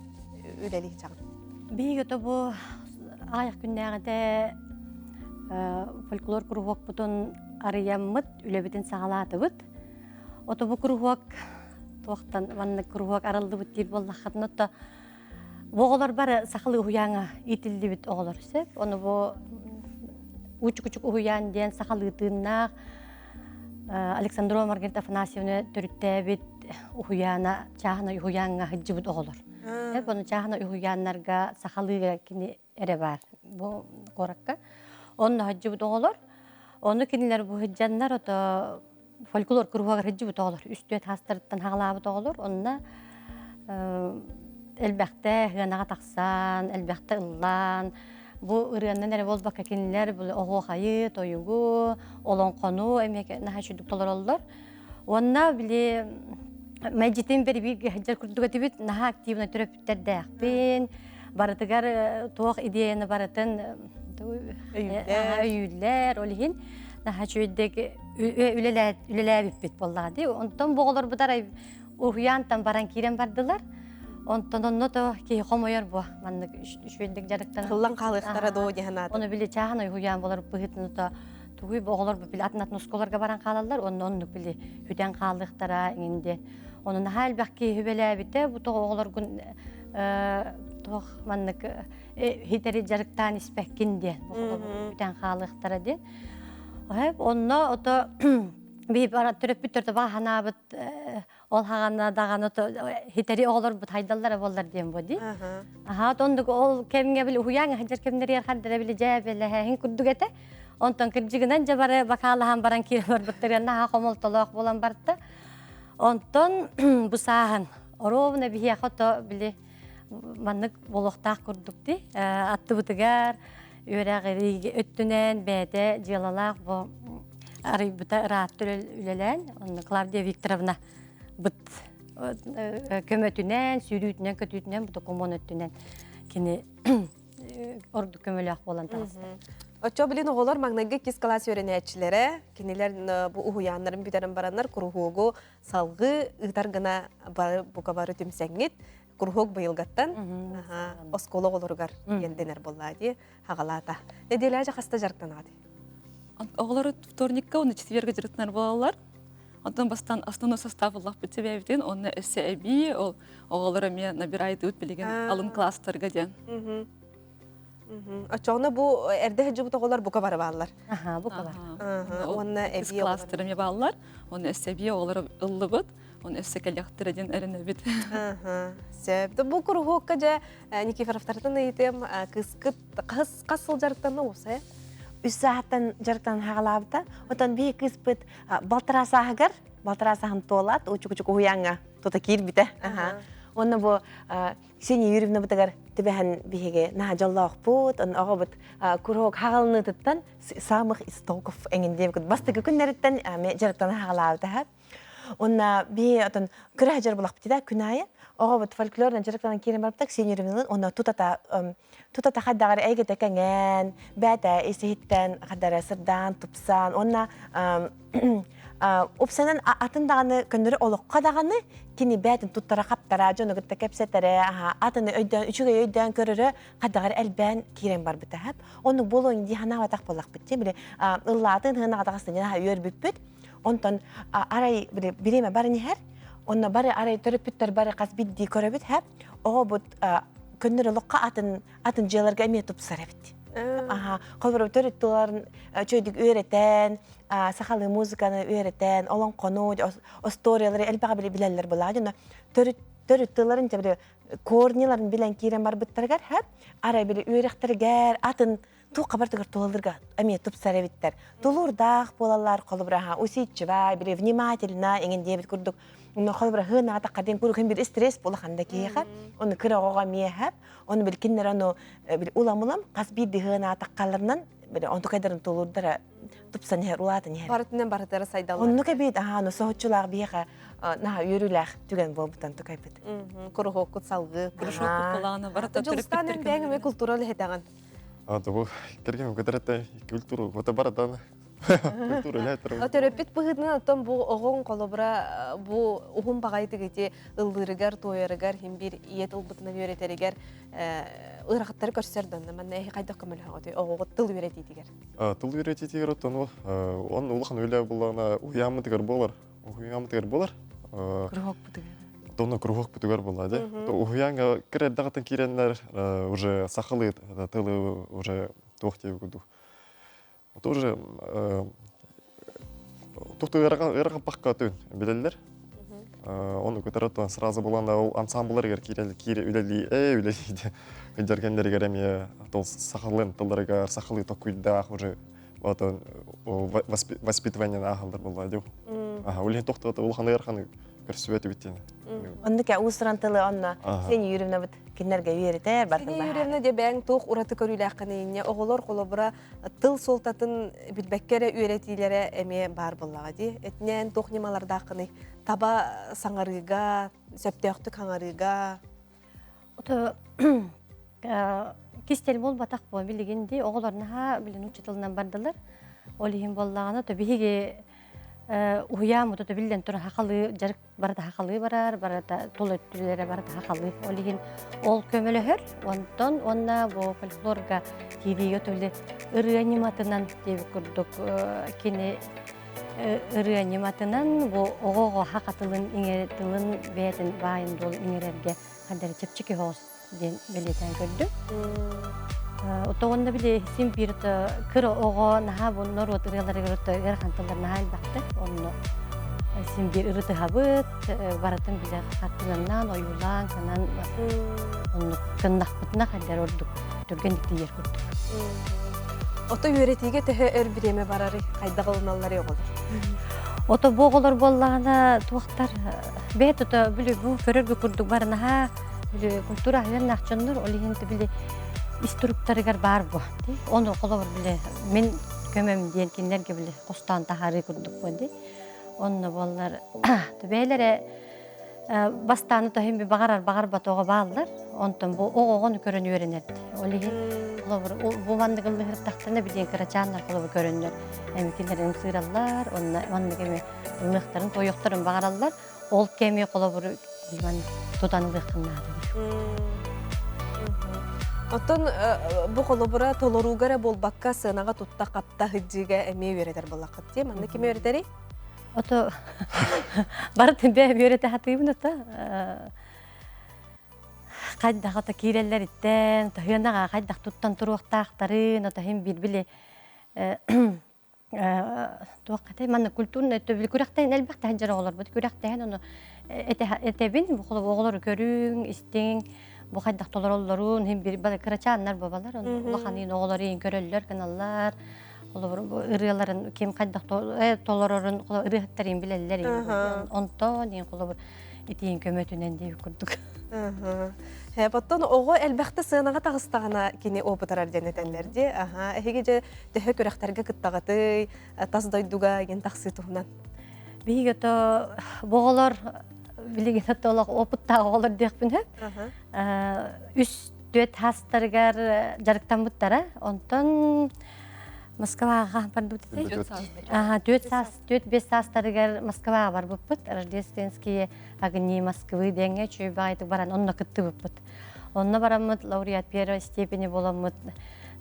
үлэлии сылдьаҕын? Биһиги ото бу аҕыйах күннээҕитэ фольклор куруһуокпутун арыйаммыт, үлэбитин саҕалаатыбыт. Ото бу куруһуок туохтан маннык куруһуок арыллыбыт диир буоллаххытына то бу оҕолор бары сахалыы уһуйааҥҥа иитиллибит оҕолор сөп. Ону бу Уучукучук уһуйаан диэн сахалыы тыыннаах Александрова Маргарита Афанасьевна төрүттээбит уһуйаана чааһынай уһуйааҥҥа сылдьыбыт оҕолор. Ону чааһынай уһуйааннарга сахалыыга кини эрэ баар бу куоракка. Онно сылдьыбыт оҕолор. Ону кинилэр бу сылдьаннар ото фольклор куруһуогар сылдьыбыт оҕолор. Үс-түөрт хаастарыттан хаҕалаабыт оҕолор. Онно элбэхтэ сыанаҕа тахсан, элбэхтэ ыллаан, бу ырыаннан эрэ буолбакка кинилэр оһуохайы, тойугу, олоҥхону эмиэ наһаа үчүгдүк толороллор. Уонна били мэлдьитин бэрибииргэ сылдьар курдук этибит, наһаа активно төрөппүттэрдээхпин, барытыгар туох идеяны барытын өйүүллэр, ол иһин наһаа үчүгэйдик үлэлээбиппит буоллаҕа дии. Онтон бу оҕолорбут арай уһуйаантан баран киирэн бардылар. Онтон онно то киһи хомойор буо маннык үчүгэйдик дьарыктанан. Тыллан хаалыахтара доо диэн санаатым. Ону били чааһын уһуйаан болар быһыытын то тугуй оҕолор били атын атын оскуоларга баран хаалаллар онно оннук били хүтэн хаалыахтара иҥин диэн. Ону наһаа элбэх киһи сүбэлээбитэ бу тоҕо оҕолоргун туох маннык хитэри дьарыктаан испэккин диэн бүтэн хаалыахтара диэн. Онно ото биһи төрөппүттэр тобаа ханаабыт ол хаҕана даҕаны хитэри оҕолорбут хайдаллара буоллар диэн бу дии. Аха тондук ол кэмҥэ били уһуйааҥ сылдьар кэмнэригэр хардара били дьээбэлэһэһин курдук этэ. Онтон кырдьыгынан дьэ бары бакаалаһан баран киирэн барбыттарыгар наһаа хомолтолоох буолан барта. Онтон бу сааһын оруобуна биһиэхэ ото били маннык буолуохтаах курдук дии. Аттыбытыгар үөрэҕирии өттүнэн бэйэтэ дьыалалаах бу арыйбыта ыраатта үлэлээн онно Клавдия Викторовна быт көмөтүнэн, сүүрүүтүнэн, көтүүтүнэн бу докумуон өттүнэн кини ордук көмөлөөх буолан таҕыста. Оччо билин оҕолор маҥнайгы иккис кылаас үөрэнээччилэрэ кинилэр бу уһуйааннарын бүтэрэн бараннар куруһуогу салгыы ыытар гына бары бука бары түмсэҥҥит куруһуок быйылгаттан оскуола оҕолоругар диэн дэнэр буоллаа дии хаҕалаата. Нэдиэлэ хаста дьарыктанаҕыт? Оҕолору вторникка уонна четверга дьарыктанар буолаллар. Онтон бастаан основной состав ыллахпыт себебитин, онно өссө эбии ол оҕолор эмиэ набирайтыбыт билигин алын класстарга диэн. Оччоҕуна бу эрдэ сылдьыбыт оҕолор бука бары бааллар. Аха, бука бар. Уонна эбии класстар эмиэ бааллар. Онно өссө эбии оҕолор ыллыбыт. Оны өссө кэлиэхтэрэ диэн эрэнэбит. Сөп. Бу куруһуокка дьэ Никифоровтартан ыйытыам кыскыт хас хас сыл дьарыктанна уопсайа? Үс саахаттан дьарыктан хаҕалаабыта. Отон биһи кыыспыт балтараа сааһыгар, балтараа сааһын туолаат, учук-учук уһуйааҥҥа тута киирбитэ. Онно бу Ксения Юрьевнабытыгар түбэһэн биһиги наһаа дьоллоохпут, он оҕобут куруһуок хаҕалыныытыттан самых истоков эҥин диэбиккит бастакы күннэриттэн дьарыктана хаҕалаабыта. Уонна биһи отон кыра сылдьар булахпытыда күн аайы оҕобут фольклорна дьарыктанан киирэн барбыта Ксения Юрьевналыын уонна тутата тутата хайдаҕар эйгэтэ кэҥээн бээтэ ис-иһиттэн хадара сырдаан тупсан уонна упсанан атын даҕаны көннөрү олоххо даҕаны кини бээтин туттара хаптара дьону кытта кэпсэтэрэ атыны өйдөөн үчүгэй өйдөөн көрөрө хайдаҕар элбээн киирэн барбыта оннук буолуон дии санаабатах буоллахпыт дии били ыллаатын хынаҕатаҕас үөрбүппүт Онтон арай бириэмэ баран иһэр, онно бары арай төрөппүттэр бары хас биирдии көрөбүт һэ, оҕобут көннөрү олоххо атын атын дьыаларга эмиэ тупсар эбит. Аха, холобура төрүт тылларын үчүгэйдик үөрэтэн, сахалыы музыканы үөрэтэн, олоҥхону, остуоруйалары элбэҕи билэллэр былаа дьоно төрүт төрүт тылларын били корниларын билэн киирэн барбыттарыгар хэп арай били үөрэхтэригэр атын туох хабартыгар туолларга эмиэ тупсар эбиттэр. Тулуурдаах буолаллар холобура усидчивай, били внимательно иҥин диэбит курдук. Онно холобура хынаата хадин курдук бир стресс буолахан да киһиэхэ. Оны кыра оҕоҕо эмиэ Оны били кинилэр ону били улам-улам хас биирдии хынаатаххаларынан били онтукайдарын тулуурдара тупсан иһэр, улаатан иһэр. Барытынан барытара сайдаллар. Оннук эбит, аха, ону соһуччулаах биһиэхэ наһаа үөрүүлээх түгэн буолбутан тукайбыт. Куруһуоккут салгыы. Куруһуоккут кулаана барыта Дьулустаан эн бэйэҥ эмиэ култуура үлэһитэҕин. Бу кэргэн көтөрөттө культура хото баратан культура үлэһиттэр. Төрөппүт быһыытынан оттон бу оҕоҥ холобура бу уһун баҕайытык ити ыллыырыгар, туойарыгар, хим биир ийэ тылбытынан үөрэтэригэр ыарахаттары көрсөр донна манна эһи хайдах көмөлөһөҕүтүй оҕоҕут тыл үөрэтиитигэр? Тыл үөрэтиитигэр оттон он улахан үлэ буллаҕына уһуйааммытыгар буолар. Уһуйааммытыгар буолар. Кругокпутугар. Тонно кругокпутугар буолла дии. Уһуйааҥҥа кыра эрдэҕиттэн киирэннэр уже сахалыы тылы уже туох диэбит курдук. Тоже туох ыарахаппакка түн билэллэр. Ону көтөрө сразу булан ол ансамбларыгар киирэ киирэ үлэлии ээ үлэлии дьэргэннэригэр эмиэ тол сахалын тылларыгар сахалыы токуйдаах уже отон воспитывание ааһаллар буолла дии. Аха, улиһин тохтоото улахан ыараханы көрсүбэт эбит диэн. Оннук уус-уран тылы онно Сен Юрьевнабыт кинилэргэ үөрэтэр бартын Сен Юрьевна де бэйэҥ туох ураты көрүүлээххиний оҕолор холобура тыл суолтатын билбэккэ эрэ үөрэтиилэрэ эмиэ баар буоллаҕа дии. Этинээн туох ньымалардааххыный? Таба саҥарыыга, сөптөөхтүк хаҥарыыга. Ото кистэл буолбатах буо билигин дии оҕолор наһаа билин учууталынан бардылар. Ол иһин буоллаҕына то биһиги уһуйааммыт ото биллэн турар хахалыы дьарык барыта хахалыы барар, барыта тул өттүлэрэ барыта хахалыы. Ол иһин ол көмөлөһөр. Онтон уонна бу фольклорга киириигэ төли ырыа ньыматынан диэбит курдук кини ырыа ньыматынан бу оҕо-оҕо хахатылын иҥэр тылын бэйэтин баайын дуол иҥэрэргэ ханна чэпчэки соҕус диэн бэлиэтээн көрдүм. Ото уонна били син биир кыра оҕо наһаа бу норуот ырыаларыгар ыарахан тыллар наһаа элбэхтэр. Онно син биир ырытыһабыт, барытын билэ хартыынаннаан, ойуулаан, канан оннук кыннахпытына хайдар ордук түргэнник тиийэр курдук. Ото үөрэтиигэ төһө өр бириэмэ барарый? Хайдах ылыналларый оҕолор? Ото бу оҕолор буоллаҕына туохтар бэйэ тута били бу көрөргө курдук бары наһаа били культура аһыаннаах дьоннор ол иһин били ис туруктарыгар баар буо ону холобур били мин көмөм диэн кинилэргэ били хостоон таһаарыы курдук буо ди онно буоллар бэйэлэрэ бастааны тоһин би баҕарар баҕарбат оҕо бааллар онтон бу оҕоҕону көрөн үөрэнэр ол иһин холобур бу маннык ыллыһыртахтана билиэн кырачааннар холобур көрөннөр эмикилэрин ымсыыраллар онно маннык эми ыллыахтарын тойохторун баҕараллар ол кэми холобур тутан ылыаххын наада Оттон бу холобура толорууга эрэ буолбакка сыанаҕа тутта хапта сылдьыыга эмиэ үөрэтэр буоллаххыт дии манна ким үөрэтэрий Ото барытын бэйэм үөрэтэ сатыыбын ото хайдах ото киирэллэриттэн таһыанаҕа хайдах туттан туруохтаахтарын ото иһин биир били туох этэй манна культурный өттө күрэхтэһин элбэх таһын оҕолорбут күрэхтэһин ону этэбин бу оҕолору көрүҥ истиҥ бу хайдах толороллорун иһин бир кырачааннар бабалар ону улаханын оҕолор иһин көрөллөр гыналлар холобур бу ырыаларын ким хайдах толорорун ырыаһыттарын билэллэр онтон иһин холобур итиин көмөтүнэн диэбит курдук Оттон оҕо элбэхтэ сыанаҕа таҕыстаҕына кини опытарар диэн этэллэр дии. Аха, эһиги дьэ төһө күрэхтэргэ кыттаҕытый, тас дойдуга игин тахсыы туһунан? Биһиги ото бу оҕолор билигин ото олох опыттаах оҕолор диэхпин сөп. Үс түөрт хастарыгар дьарыктаммыттара. Онтон Москваҕа барбыт Түөрт саас, түөрт-биэс саастарыгар Москваҕа барбыппыт. Рождественские огни Москвы диэҥҥэ үчүгэй баҕайытык баран онно кыттыбыппыт. Онно бараммыт лауреат первой степени буоламмыт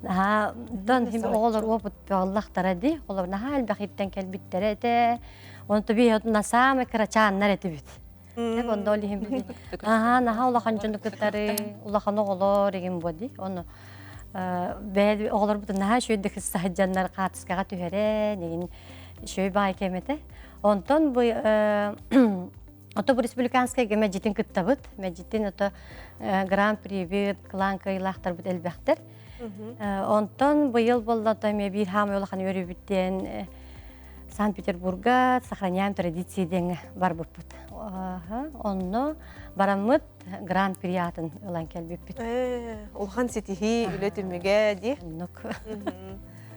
наһаа дон оҕолор опыт баҕаллахтара дии. Олор наһаа элбэх иттэн кэлбиттэрэ этэ. Онто биһи на самый кырачааннар этибит. Деп онно ол иһин били аһаа наһаа улахан дьону кытары улахан оҕолор игин буо дии. Ону бэйэ оҕолорбутун наһаа үчүгэйдик саһыдьаннар хаартыскаҕа түһэрэн игин үчүгэй баай кэм этэ. Онтон бу. Ото бу республиканскайга мэдьитин кыттабыт. Мэдьитин ото гран-прибит, кылаан кыайыылаахтарбыт элбэхтэр. Онтон быйыл буолла ото эмиэ биир хаамай улахан үөрүүбүт Санкт-Петербурга сохраняем традиции диэҥҥэ барбыппыт. Онно бараммыт гран-при аатын ылан кэлбиппит. Улахан ситиһии, үлэ түмүгэ дии. Оннук.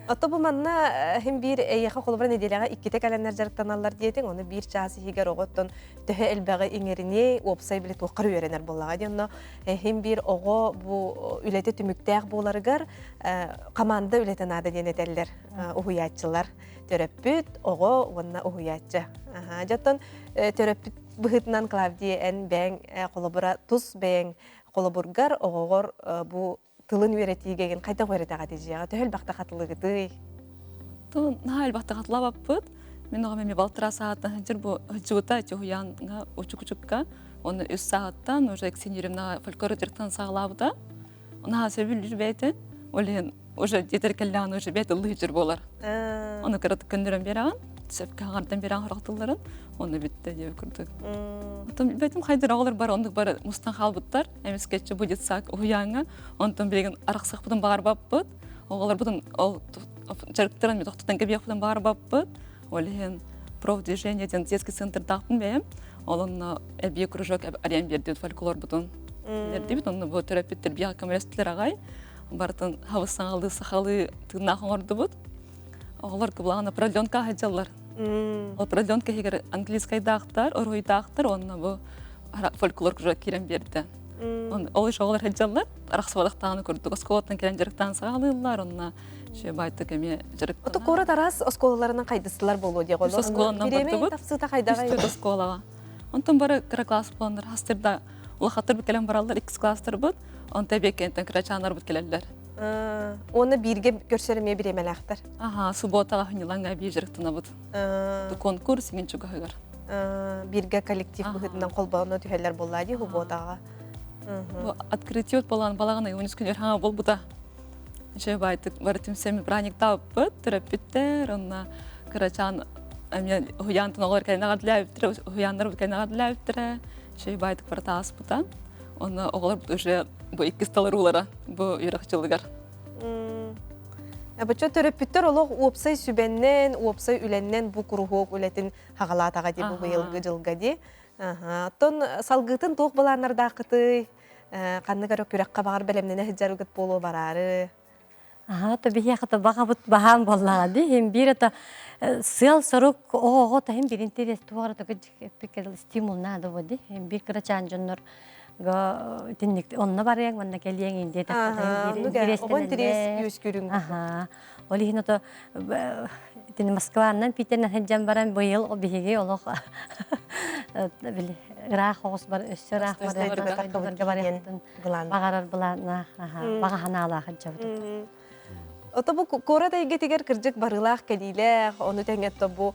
Ото бу манна хим биир эйиэхэ холобура нэдиэлэҕэ иккитэ кэлэннэр дьарыктаналлар диэтиҥ, ону биир чаас иһигэр оҕоттон төһө элбэҕи иҥэриниэй, уопсай били туоххар үөрэнэр буоллаҕа дии. Онно хим биир оҕо бу үлэтэ түмүктээх буоларыгар команда үлэтэ наада диэн этэллэр уһуйааччылар. Төрөппүт, оҕо уонна уһуйааччы. Дьоттон төрөппүт быһыытынан Клавдия эн бэйэҥ холобура тус бэйэҥ холобургар оҕоҕор бу тылын үөрэтиигэгин хайдах үөрэтэҕит дьиэҕэ төһө элбэхтэ хатылыгытый? Тыл наһаа элбэхтэ хатылаабаппыт. Мин оҕом эми балтара саатан сылдьар бу сылдьыбыта чуһуйаанга учук-учукка. Оны үс сааттан уже Ксения фольклор дьарыктан саҕалаабыта. Наһаа сөбүлүүр бэйэтин. Ол иһин уже дьиэтэр кэллэҕинэ уже бэйэтэ ыллыыр буолар. Оны кыратык көннөрөн биэрэҕин, сөпкө хаҥардан биэрэҕин сорох тылларын, оны бүттэ диэбит курдук. Оттон бэйтим хайдыр оҕолор бары оннук бары мустан хаалбыттар. Эмискэччи бу детсад уһуйааҥҥа, онтон билигин арахсыахпытын баҕарбаппыт. Оҕолорбутун ол дьарыктарын тохтотон кэбиэхпитин баҕарбаппыт. Ол иһин профдвижение диэн детский центрдаахпын бэйэм. Ол онно эбии кружок арыйан биэрдибит фольклорбутун. Биэрдибит, онно бу төрөппүттэр биэҕэ көмөлөстүлэр аҕай. Барытын хабыс саҥалыы сахалыы тыыннаах оҥордубут. Оҕолор кыбылаҕына продленка сылдьаллар. Ол продленка иһигэр английскайдаахтар, уруһуйдаахтар уонна бу фольклор кружок киирэн биэрдэ. Ол иш оҕолор сылдьаллар, арахсыбатахтаҕына курдук оскуолаттан кэлэн дьарыктаан саҕалыыллар, онно үчүгэй баайтык эмиэ дьарыктанар. Ото куорат араас оскуолаларынан хайдыстылар буолуо диэх Үс оскуоланан бардыбыт. тапсыыта хайдаҕай? Үс оскуолаҕа. Онтон бары кыра класс буоланнар хастырда улахаттарбыт кэлэн бараллар, иккис класстарбыт, онтон эбиэккэнтэн кырачааннарбыт кэлэллэр. Уонна бииргэ көрсөр эмиэ бириэмэлээхтэр. Аха, субботаҕа хынньылаҥҥа биир дьарыктанабыт. Конкурс иҥин чугаһыгар. Бииргэ коллектив быһыытынан холбооно түһэллэр буоллаа дии субботаҕа. Бу открытие балаҕан балаҕан ыйын күнүгэр хаҥа буолбута. Үчүгэй баайтык бары түмсэн праздниктаабыппыт, төрөппүттэр, онно кырачаан эмиэ уһуйаантан оҕолор кэлэн аҕардылаабыттара, уһуйааннар кэлэн аҕардылаабыттара. Үчүгэй баайтык барыта ааспыта. Онно оҕолорбут уже бу иккис таларуулара бу үөрэх дьылыгар. Бачча төрөппүттэр олох уопсай сүбэннэн, уопсай үлэннэн бу куруһуок үлэтин хаҕалаатаҕа дии бу быйылгы дьылга дии. Оттон салгыытын туох былааннардааххытый? Ханнык эрэ күрэххэ баҕар бэлэмнэнэ сылдьаргыт буолуо бараары. Аха, то биһиэхэ то баҕабыт баһаан буоллаҕа дии. Иһин биир это сыал-сорук оҕоҕо таһын бирин тириэс туох эрэ стимул наада буо дии. Иһин биир кырачаан дьоннор итинник онно барыаҥ манна кэлиэҥ ин диэтэххэ Оҕо интириэс үөскүүрүн Аха. Ол иһин ото итини Москванан Питернэн сылдьан баран быйыл биһиги олох били ыраах оҕус бар өссө ыраах барыахтын баҕарар былааннаах баҕа санаалаах сылдьабыт. Ото бу куорат эйгэтигэр кырдьык барыылаах кэлиилээх, ону тэҥэ бу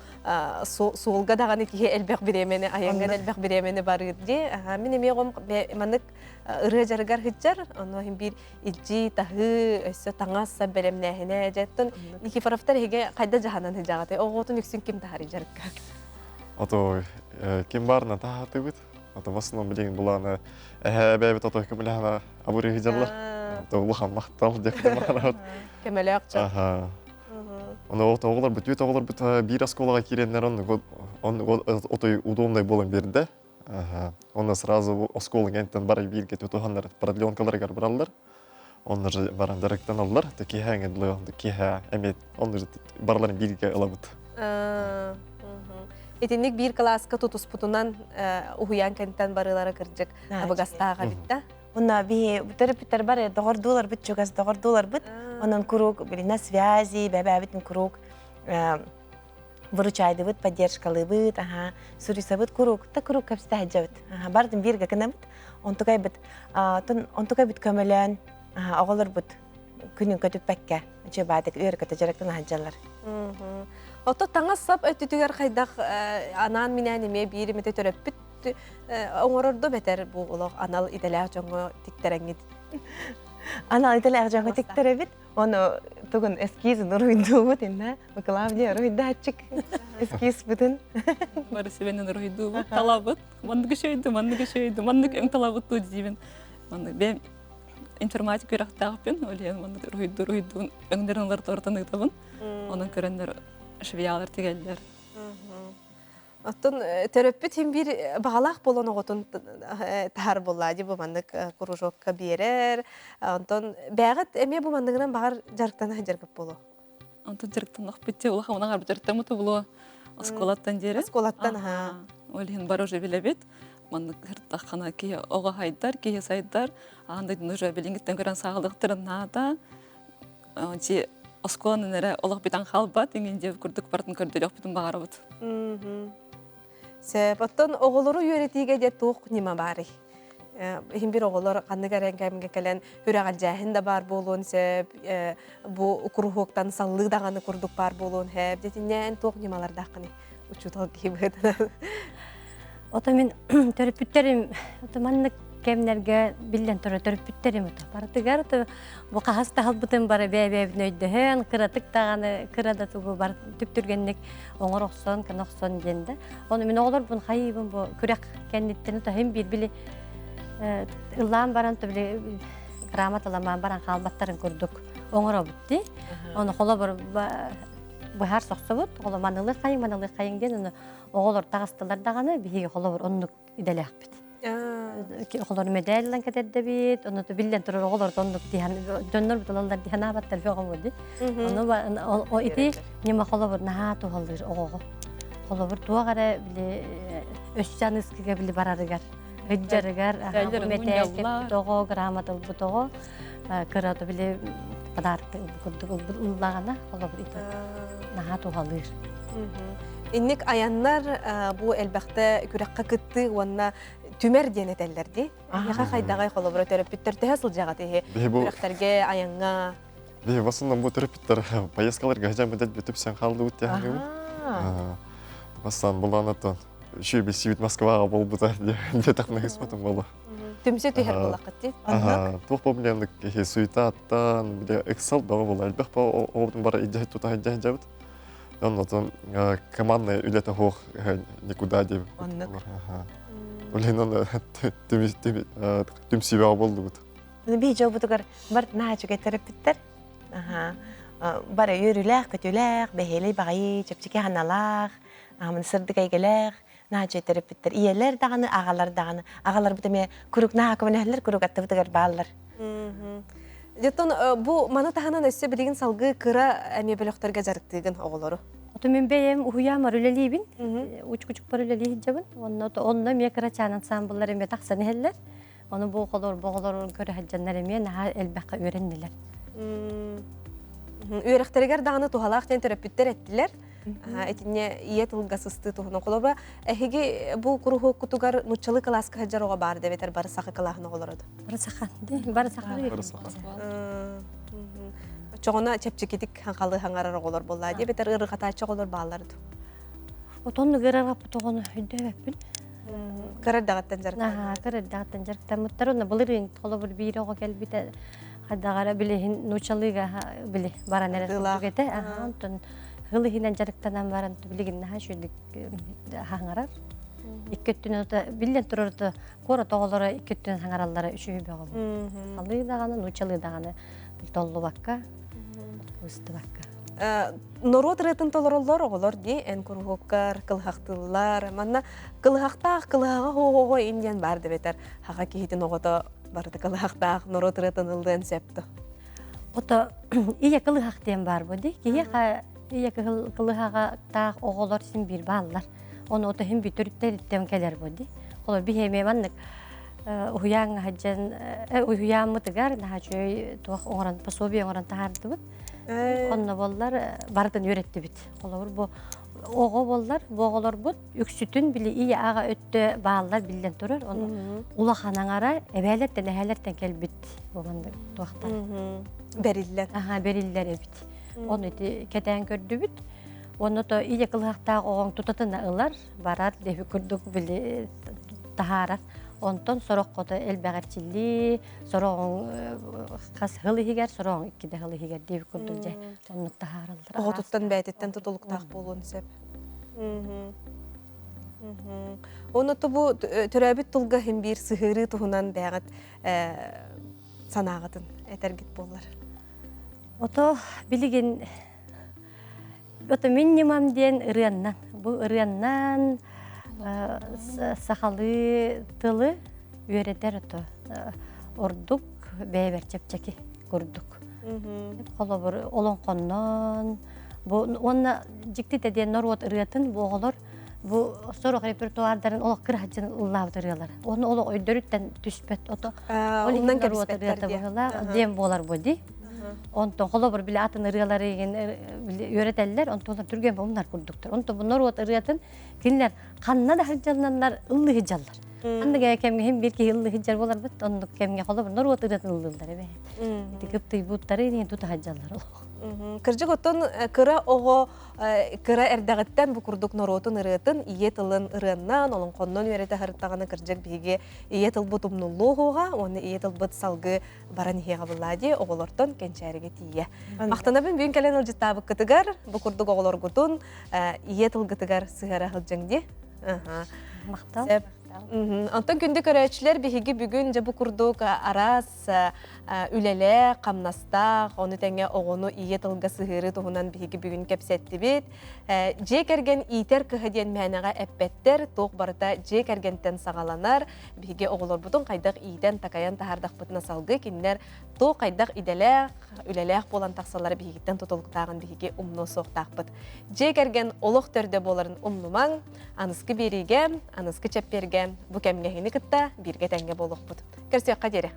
суолга даҕаны киһи элбэх бириэмэни, айаҥҥа элбэх бириэмэни барыыр дии. Мин эмиэ оҕом маннык ырыа дьарыгар сылдьар, ону иһин биир илдьии, таһыы, өссө таҥас сап бэлэмнээһинэ. Дьэ, Никифоровтар эһиги хайда дьаһанан сылдьаҕытый? Оҕотун үксүн ким таһарый дьарыкка? Ото ким баарына таһаатыбыт. Ото в основном билигин булааны эһээ бэйэбит ото көмөлөһөнө абырыы дьаллар. Ото улахан махтал диэхтэн баҕарабыт. Көмөлөөх дьон. Аха. Ону оҕолор бүт оҕолорбут биир оскуолаҕа киирэннэр оннук отой удобный буолан биэрдэ. Онно сразу оскуола кэнниттэн бары бииргэ тутуһаннар продленкаларыгар бараллар. Онно же баран дьарыктаналлар. Киэһээҥи дылы киэһээ эмиэ онно же барыларын бииргэ ылабыт. Итинник биир кылааска тутуспутунан уһуйаан кэнниттэн барыылара кырдьык табыгастаах эбит да. Онно биһи төрөппүттэр бары доҕордууларбыт чугас доҕордууларбыт. Онон куруук били на связи, бэбээбитин куруук выручайдыбыт, поддержкалыыбыт, аха, суруйсабыт куруук, та куруук кэпсэтэ сылдьабыт. Аха, бардым бииргэ гынабыт. Онтукайбыт, онтукайбыт көмөлөөн, аха, оҕолорбут күнүн көтүппэккэ, үчүгэй баайдык үөр-көтө дьарыктана сылдьаллар. Ото таҥас-сап өттүтүгэр хайдах анаан-минээн эмиэ биир эмэтэ төрөппүт оҥорордо бэтэр бу олох анал идэлээх дьоҥҥо тиктэрэҥҥит? Анал идэлээх дьоҥҥо тиктэрэбит. Ону тугун эскизин уруйдуубут инна Клавдия уруйдааччык эскиз бытын. Бары себенен уруйдуубут, талабыт. Маннык үчөйдү, маннык үчөйдү, маннык өҥ талабыт дуу диибин. Маннык бэйэм информатика үөрэхтээхпин, ол иһин маннык уруйду уруйдуун өҥнөрүн ылар тортан ыытабын. Онон көрөннөр швеялар тигэллэр. Оттон төрөппүт хим биир баҕалаах буолан оҕотун таһар буоллаа дии бу маннык кружокка биэрэр. Онтон бээҕит эмиэ бу манныгынан баҕар дьарыктана сылдьаргыт буолуо. Онтон дьарыктанахпыт дии улахан унаҕар дьарыктаммыт булуо оскуолаттан диэри. Оскуолаттан аһаа. Ол иһин бары уже билэбит. Маннык ыртаххана киһи оҕо хайдар, киһи сайдар. Аан дойдуну уже билиҥҥиттэн көрөн саҕалыахтарын наада. Дьи оскуоланан эрэ олох бүтэн хаалбат, иҥин диэбит курдук барытын көрдөрүөхпүтүн баҕарабыт. Сөп. Оттон оҕолору үөрэтиигэ дьэ туох ньыма баарый? Иһин бир оҕолор ханнык эрэ кэмҥэ кэлэн үрэҕэлдьээһин да баар буолуон сөп, бу куруһуоктан саллыы даҕаны курдук баар буолуон сөп. Дьэтиннээн туох ньымалардааххыный? Учуутал киһи быһыытынан. Ото мин төрөппүттэрим ото маннык кэмнэргэ биллэн турар төрөппүттэрим ото барытыгар ото бу хаһыс таһылбытын бары бэйэ-бэйэбитин өйдөһөн кыратык даҕаны кыра да тугу бар түптүргэнник оҥор охсон кына охсон диэн да ону мин оҕолорбун хайыыбын бу күрэх кэнниттэн ото биир били ыллаан баран то били грамоталамаан баран хаалбаттарын курдук оҥоробут дии ону холобур быһаар сохсобут холо манылы хайыҥ манылы хайыҥ диэн ону оҕолор таҕыстылар даҕаны биһиги холобур оннук идэлээхпит. Оҕолор медаль ылан кэтэрдэбит, ону биллэн турар оҕолор оннук диһан дьоннор буталаллар диһан аабаттар бөҕө ди. Ону ити ньыма холобур наһаа туһалыыр оҕоҕо. Холобур туох эрэ били өссө аныскыга били барарыгар ыдьарыгар мэтээл кэппит оҕо, грамота ылбыт оҕо кыра били подарок курдук ыллаҕына холобур ити наһаа туһалыыр. Инник айаннар бу элбэхтэ күрэххэ кыттыы уонна түмэр диэн этэллэр дии. Эһиэхэ хайдаҕай холобура төрөппүттэр төһө сылдьаҕыт иһи күрэхтэргэ айаҥҥа? Биһи басынан бу төрөппүттэр поездкаларга сылдьан бүтэн түпсэн хаалдыбыт диэн Бастаан булаанаттан үшүй билсибит Москваҕа буолбута диэтэх наһыспатым буолла. Түмсэ түһэр буоллаххыт дии. Туох проблемнык киһи суетаттан, бile Excel бөҕө буолла. Элбэх оҕобутун бара илдьэ тута илдьэ сылдьабыт. Оннотон командная үлэтэ суох никуда диэбит. Оннук. Үлэн оны түмсүүбэҕэ болдубут. Би дьолбутугар бар наачуга терапевттер. Бары үөрүүлээх, көтүүлээх, бэһиэлэй баҕайы, чэпчэки ханалаах, амын сырдык эйгэлээх, наачуй терапевттер. Ийэлэр даҕаны, аҕалар даҕаны. Аҕаларбыт эмиэ курук наһаа көмөлөһөллөр, курук аттыбытыгар бааллар. Дьоттон бу маны таһынан өссө билигин салгыы кыра эмиэ бөлөхтөргө дьарыктыыгын оҕолору. Ото мин бэйэм уһуйаамар үлэлиибин, учкучукпар үлэлии сылдьабын. Онно онно эмиэ кырачаан ансаамбыллар эмиэ тахсан иһэллэр. Ону бу оҕолор бу оҕолорун көрө сылдьаннар эмиэ наһаа элбэххэ үөрэннилэр. Үөрэхтэригэр даҕаны туһалаах диэн төрөппүттэр эттилэр. Итиннэ ийэ тылга сыстыы туһунан холобура эһиги бу куруһуоккутугар нуччалыы кылааска сылдьар оҕо баар дэбэтэр бары саха кылааһын оҕолоро Бары саха. Бары саха. Бары саха. Чоҕуна чэпчэкитик хаҥхалыы хаҥарар оҕолор буоллаа диэбэтэр ыарырҕатааччы оҕолор бааллар дуу? Отон ыарырҕаппыт оҕону өйдөөбөппүн. Кыра эрдэҕиттэн дьарыктаммыт. Аһаа, кыра эрдэҕиттэн дьарыктаммыттар. Онно былырыын холобур биир оҕо кэлбитэ хайдаҕара билиһин нуучалыыга били баран эрэр курдук этэ. Аһаа, онтон сыл иһинэн дьарыктанан баран билигин наһаа үчүгүйдүк хаҥарар. Икки өттүнэн биллэн турар куорат оҕолоро икки өттүнэн хаҥараллара үчүгэй бөҕө. Халыы даҕаны, нуучалыы даҕаны толлубакка, быстыбакка. Норуот ырыатын толороллор оҕолор дии эн куруһуоккар кылыһахтыыллар. Манна кылыһахтаах кылыһаҕа оҕоҕо ин диэн баар дебетер хаха киһитин оҕото барыта кылыһахтаах норуот ырыатын ыллыан сөп то. Ото ийэ кылыһах диэн баар бу дии. Киһиэхэ ийэ кылыһаҕа оҕолор син биир бааллар. Ону ото иһин бүтүрүттэриттэн кэлэр бу дии. Холор биһиэмэ маннык уһуйааҥҥа сылдьан уһуйааммытыгар наһаа үчүгэй туох оҥорон пособие оҥорон таһаардыбыт. Онно буоллар барытын үөрэттибит. Холобур бу оҕо буоллар, бу оҕолорбут үксүтүн били ийэ аҕа өттө бааллар биллэн турар. Ону улахан аҥара эбээлэртэн эһээлэртэн кэлбит бу маннык туохтар. Бэриллэр. Аха бэриллэр эбит. Ону ити кэтээн көрдүбүт. Онно то ийэ кылыһахтаах оҕоҥ тутатына ылар, барар диэби курдук били таһаарар. Онтон сороххото элбэх эрчиллии, сороҕун хас сыл иһигэр, сороҕун икки да сыл иһигэр диэбит курдук дьэ оннук таһаараллар. Оҕотуттан бэйэтиттэн тутулуктаах буолуон сөп. Оны бу төрөөбүт тылга иһин биир сыһыарыы туһунан бэйэҕит санааҕытын этэргит буоллар. Ото билигин ото мин ньымам диэн ырыаннан бу ырыаннан сахалыы тылы үөрэтэр ото ордук бэйэбэр чэпчэки курдук. Холобур олоҥхоннон бу уонна дьиктитэ диэн норуот ырыатын бу оҕолор бу сорох репертуардарын олох кыраһадьын ыллаабыт ырыалар. Оны олох өйдөрүттэн түспэт ото. Ол иһин норуот ырыата быһыылаах диэн буолар бу дии. Онтон холобур били атын ырыалары игин үөрэтэллэр, онтон олор түргэн умнар курдуктар. Онтон бу норуот ырыатын кинилэр ханна да сылдьаллар ыллыы сылдьаллар. Ханнык кэмҥэ иһин биир киһи ыллыы сылдьар буоларбыт, оннук кэмҥэ холобур норуот ырыатын ыллыыллар эбээт. Ити кыптыйбыттары иһин тута сылдьаллар олох. Кырдьык оттон кыра оҕо кыра эрдэҕиттэн бу курдук норуотун ырыатын ийэ тылын ырыаннан, олоҥхоннон үөрэтэ сырыттаҕына кырдьык биһиги ийэ тылбыт умнуллуо уоҕа уонна ийэ тылбыт салгыы баран иһиэҕэ буллаа дии оҕолортон кэнчээригэ тиийэ. Махтанабын бүгүн кэлэн ылдьыттаабыккытыгар бу курдук оҕолоргутун ийэ тылгытыгар сыһыара сылдьыҥ дии. Махтал. Онтон күндү көрөөччүлэр биһиги бүгүн дьэ бу курдук араас үлэлээх, хамнастаах, ону тэҥэ оҕону ийэ тылга сыһыарыы туһунан биһиги бүгүн кэпсэттибит. Дьиэ кэргэн иитэр кыһа диэн мээнэҕэ эппэттэр, туох барыта дьиэ кэргэнтэн саҕаланар. Биһиги оҕолорбутун хайдах иитэн, такайан таһаардахпытына салгыы кинилэр туох хайдах идэлээх, үлэлээх буолан тахсаллара биһигиттэн тутулуктааҕын биһиги умнуо суохтаахпыт. Дьиэ кэргэн олох төрдө буоларын умнумаҥ. Аныскы биэриигэ, аныскы чэппиэргэ бу кэмҥэ эһигини кытта бииргэ тэҥҥэ буолуохпут. Көрсүөххэ диэри.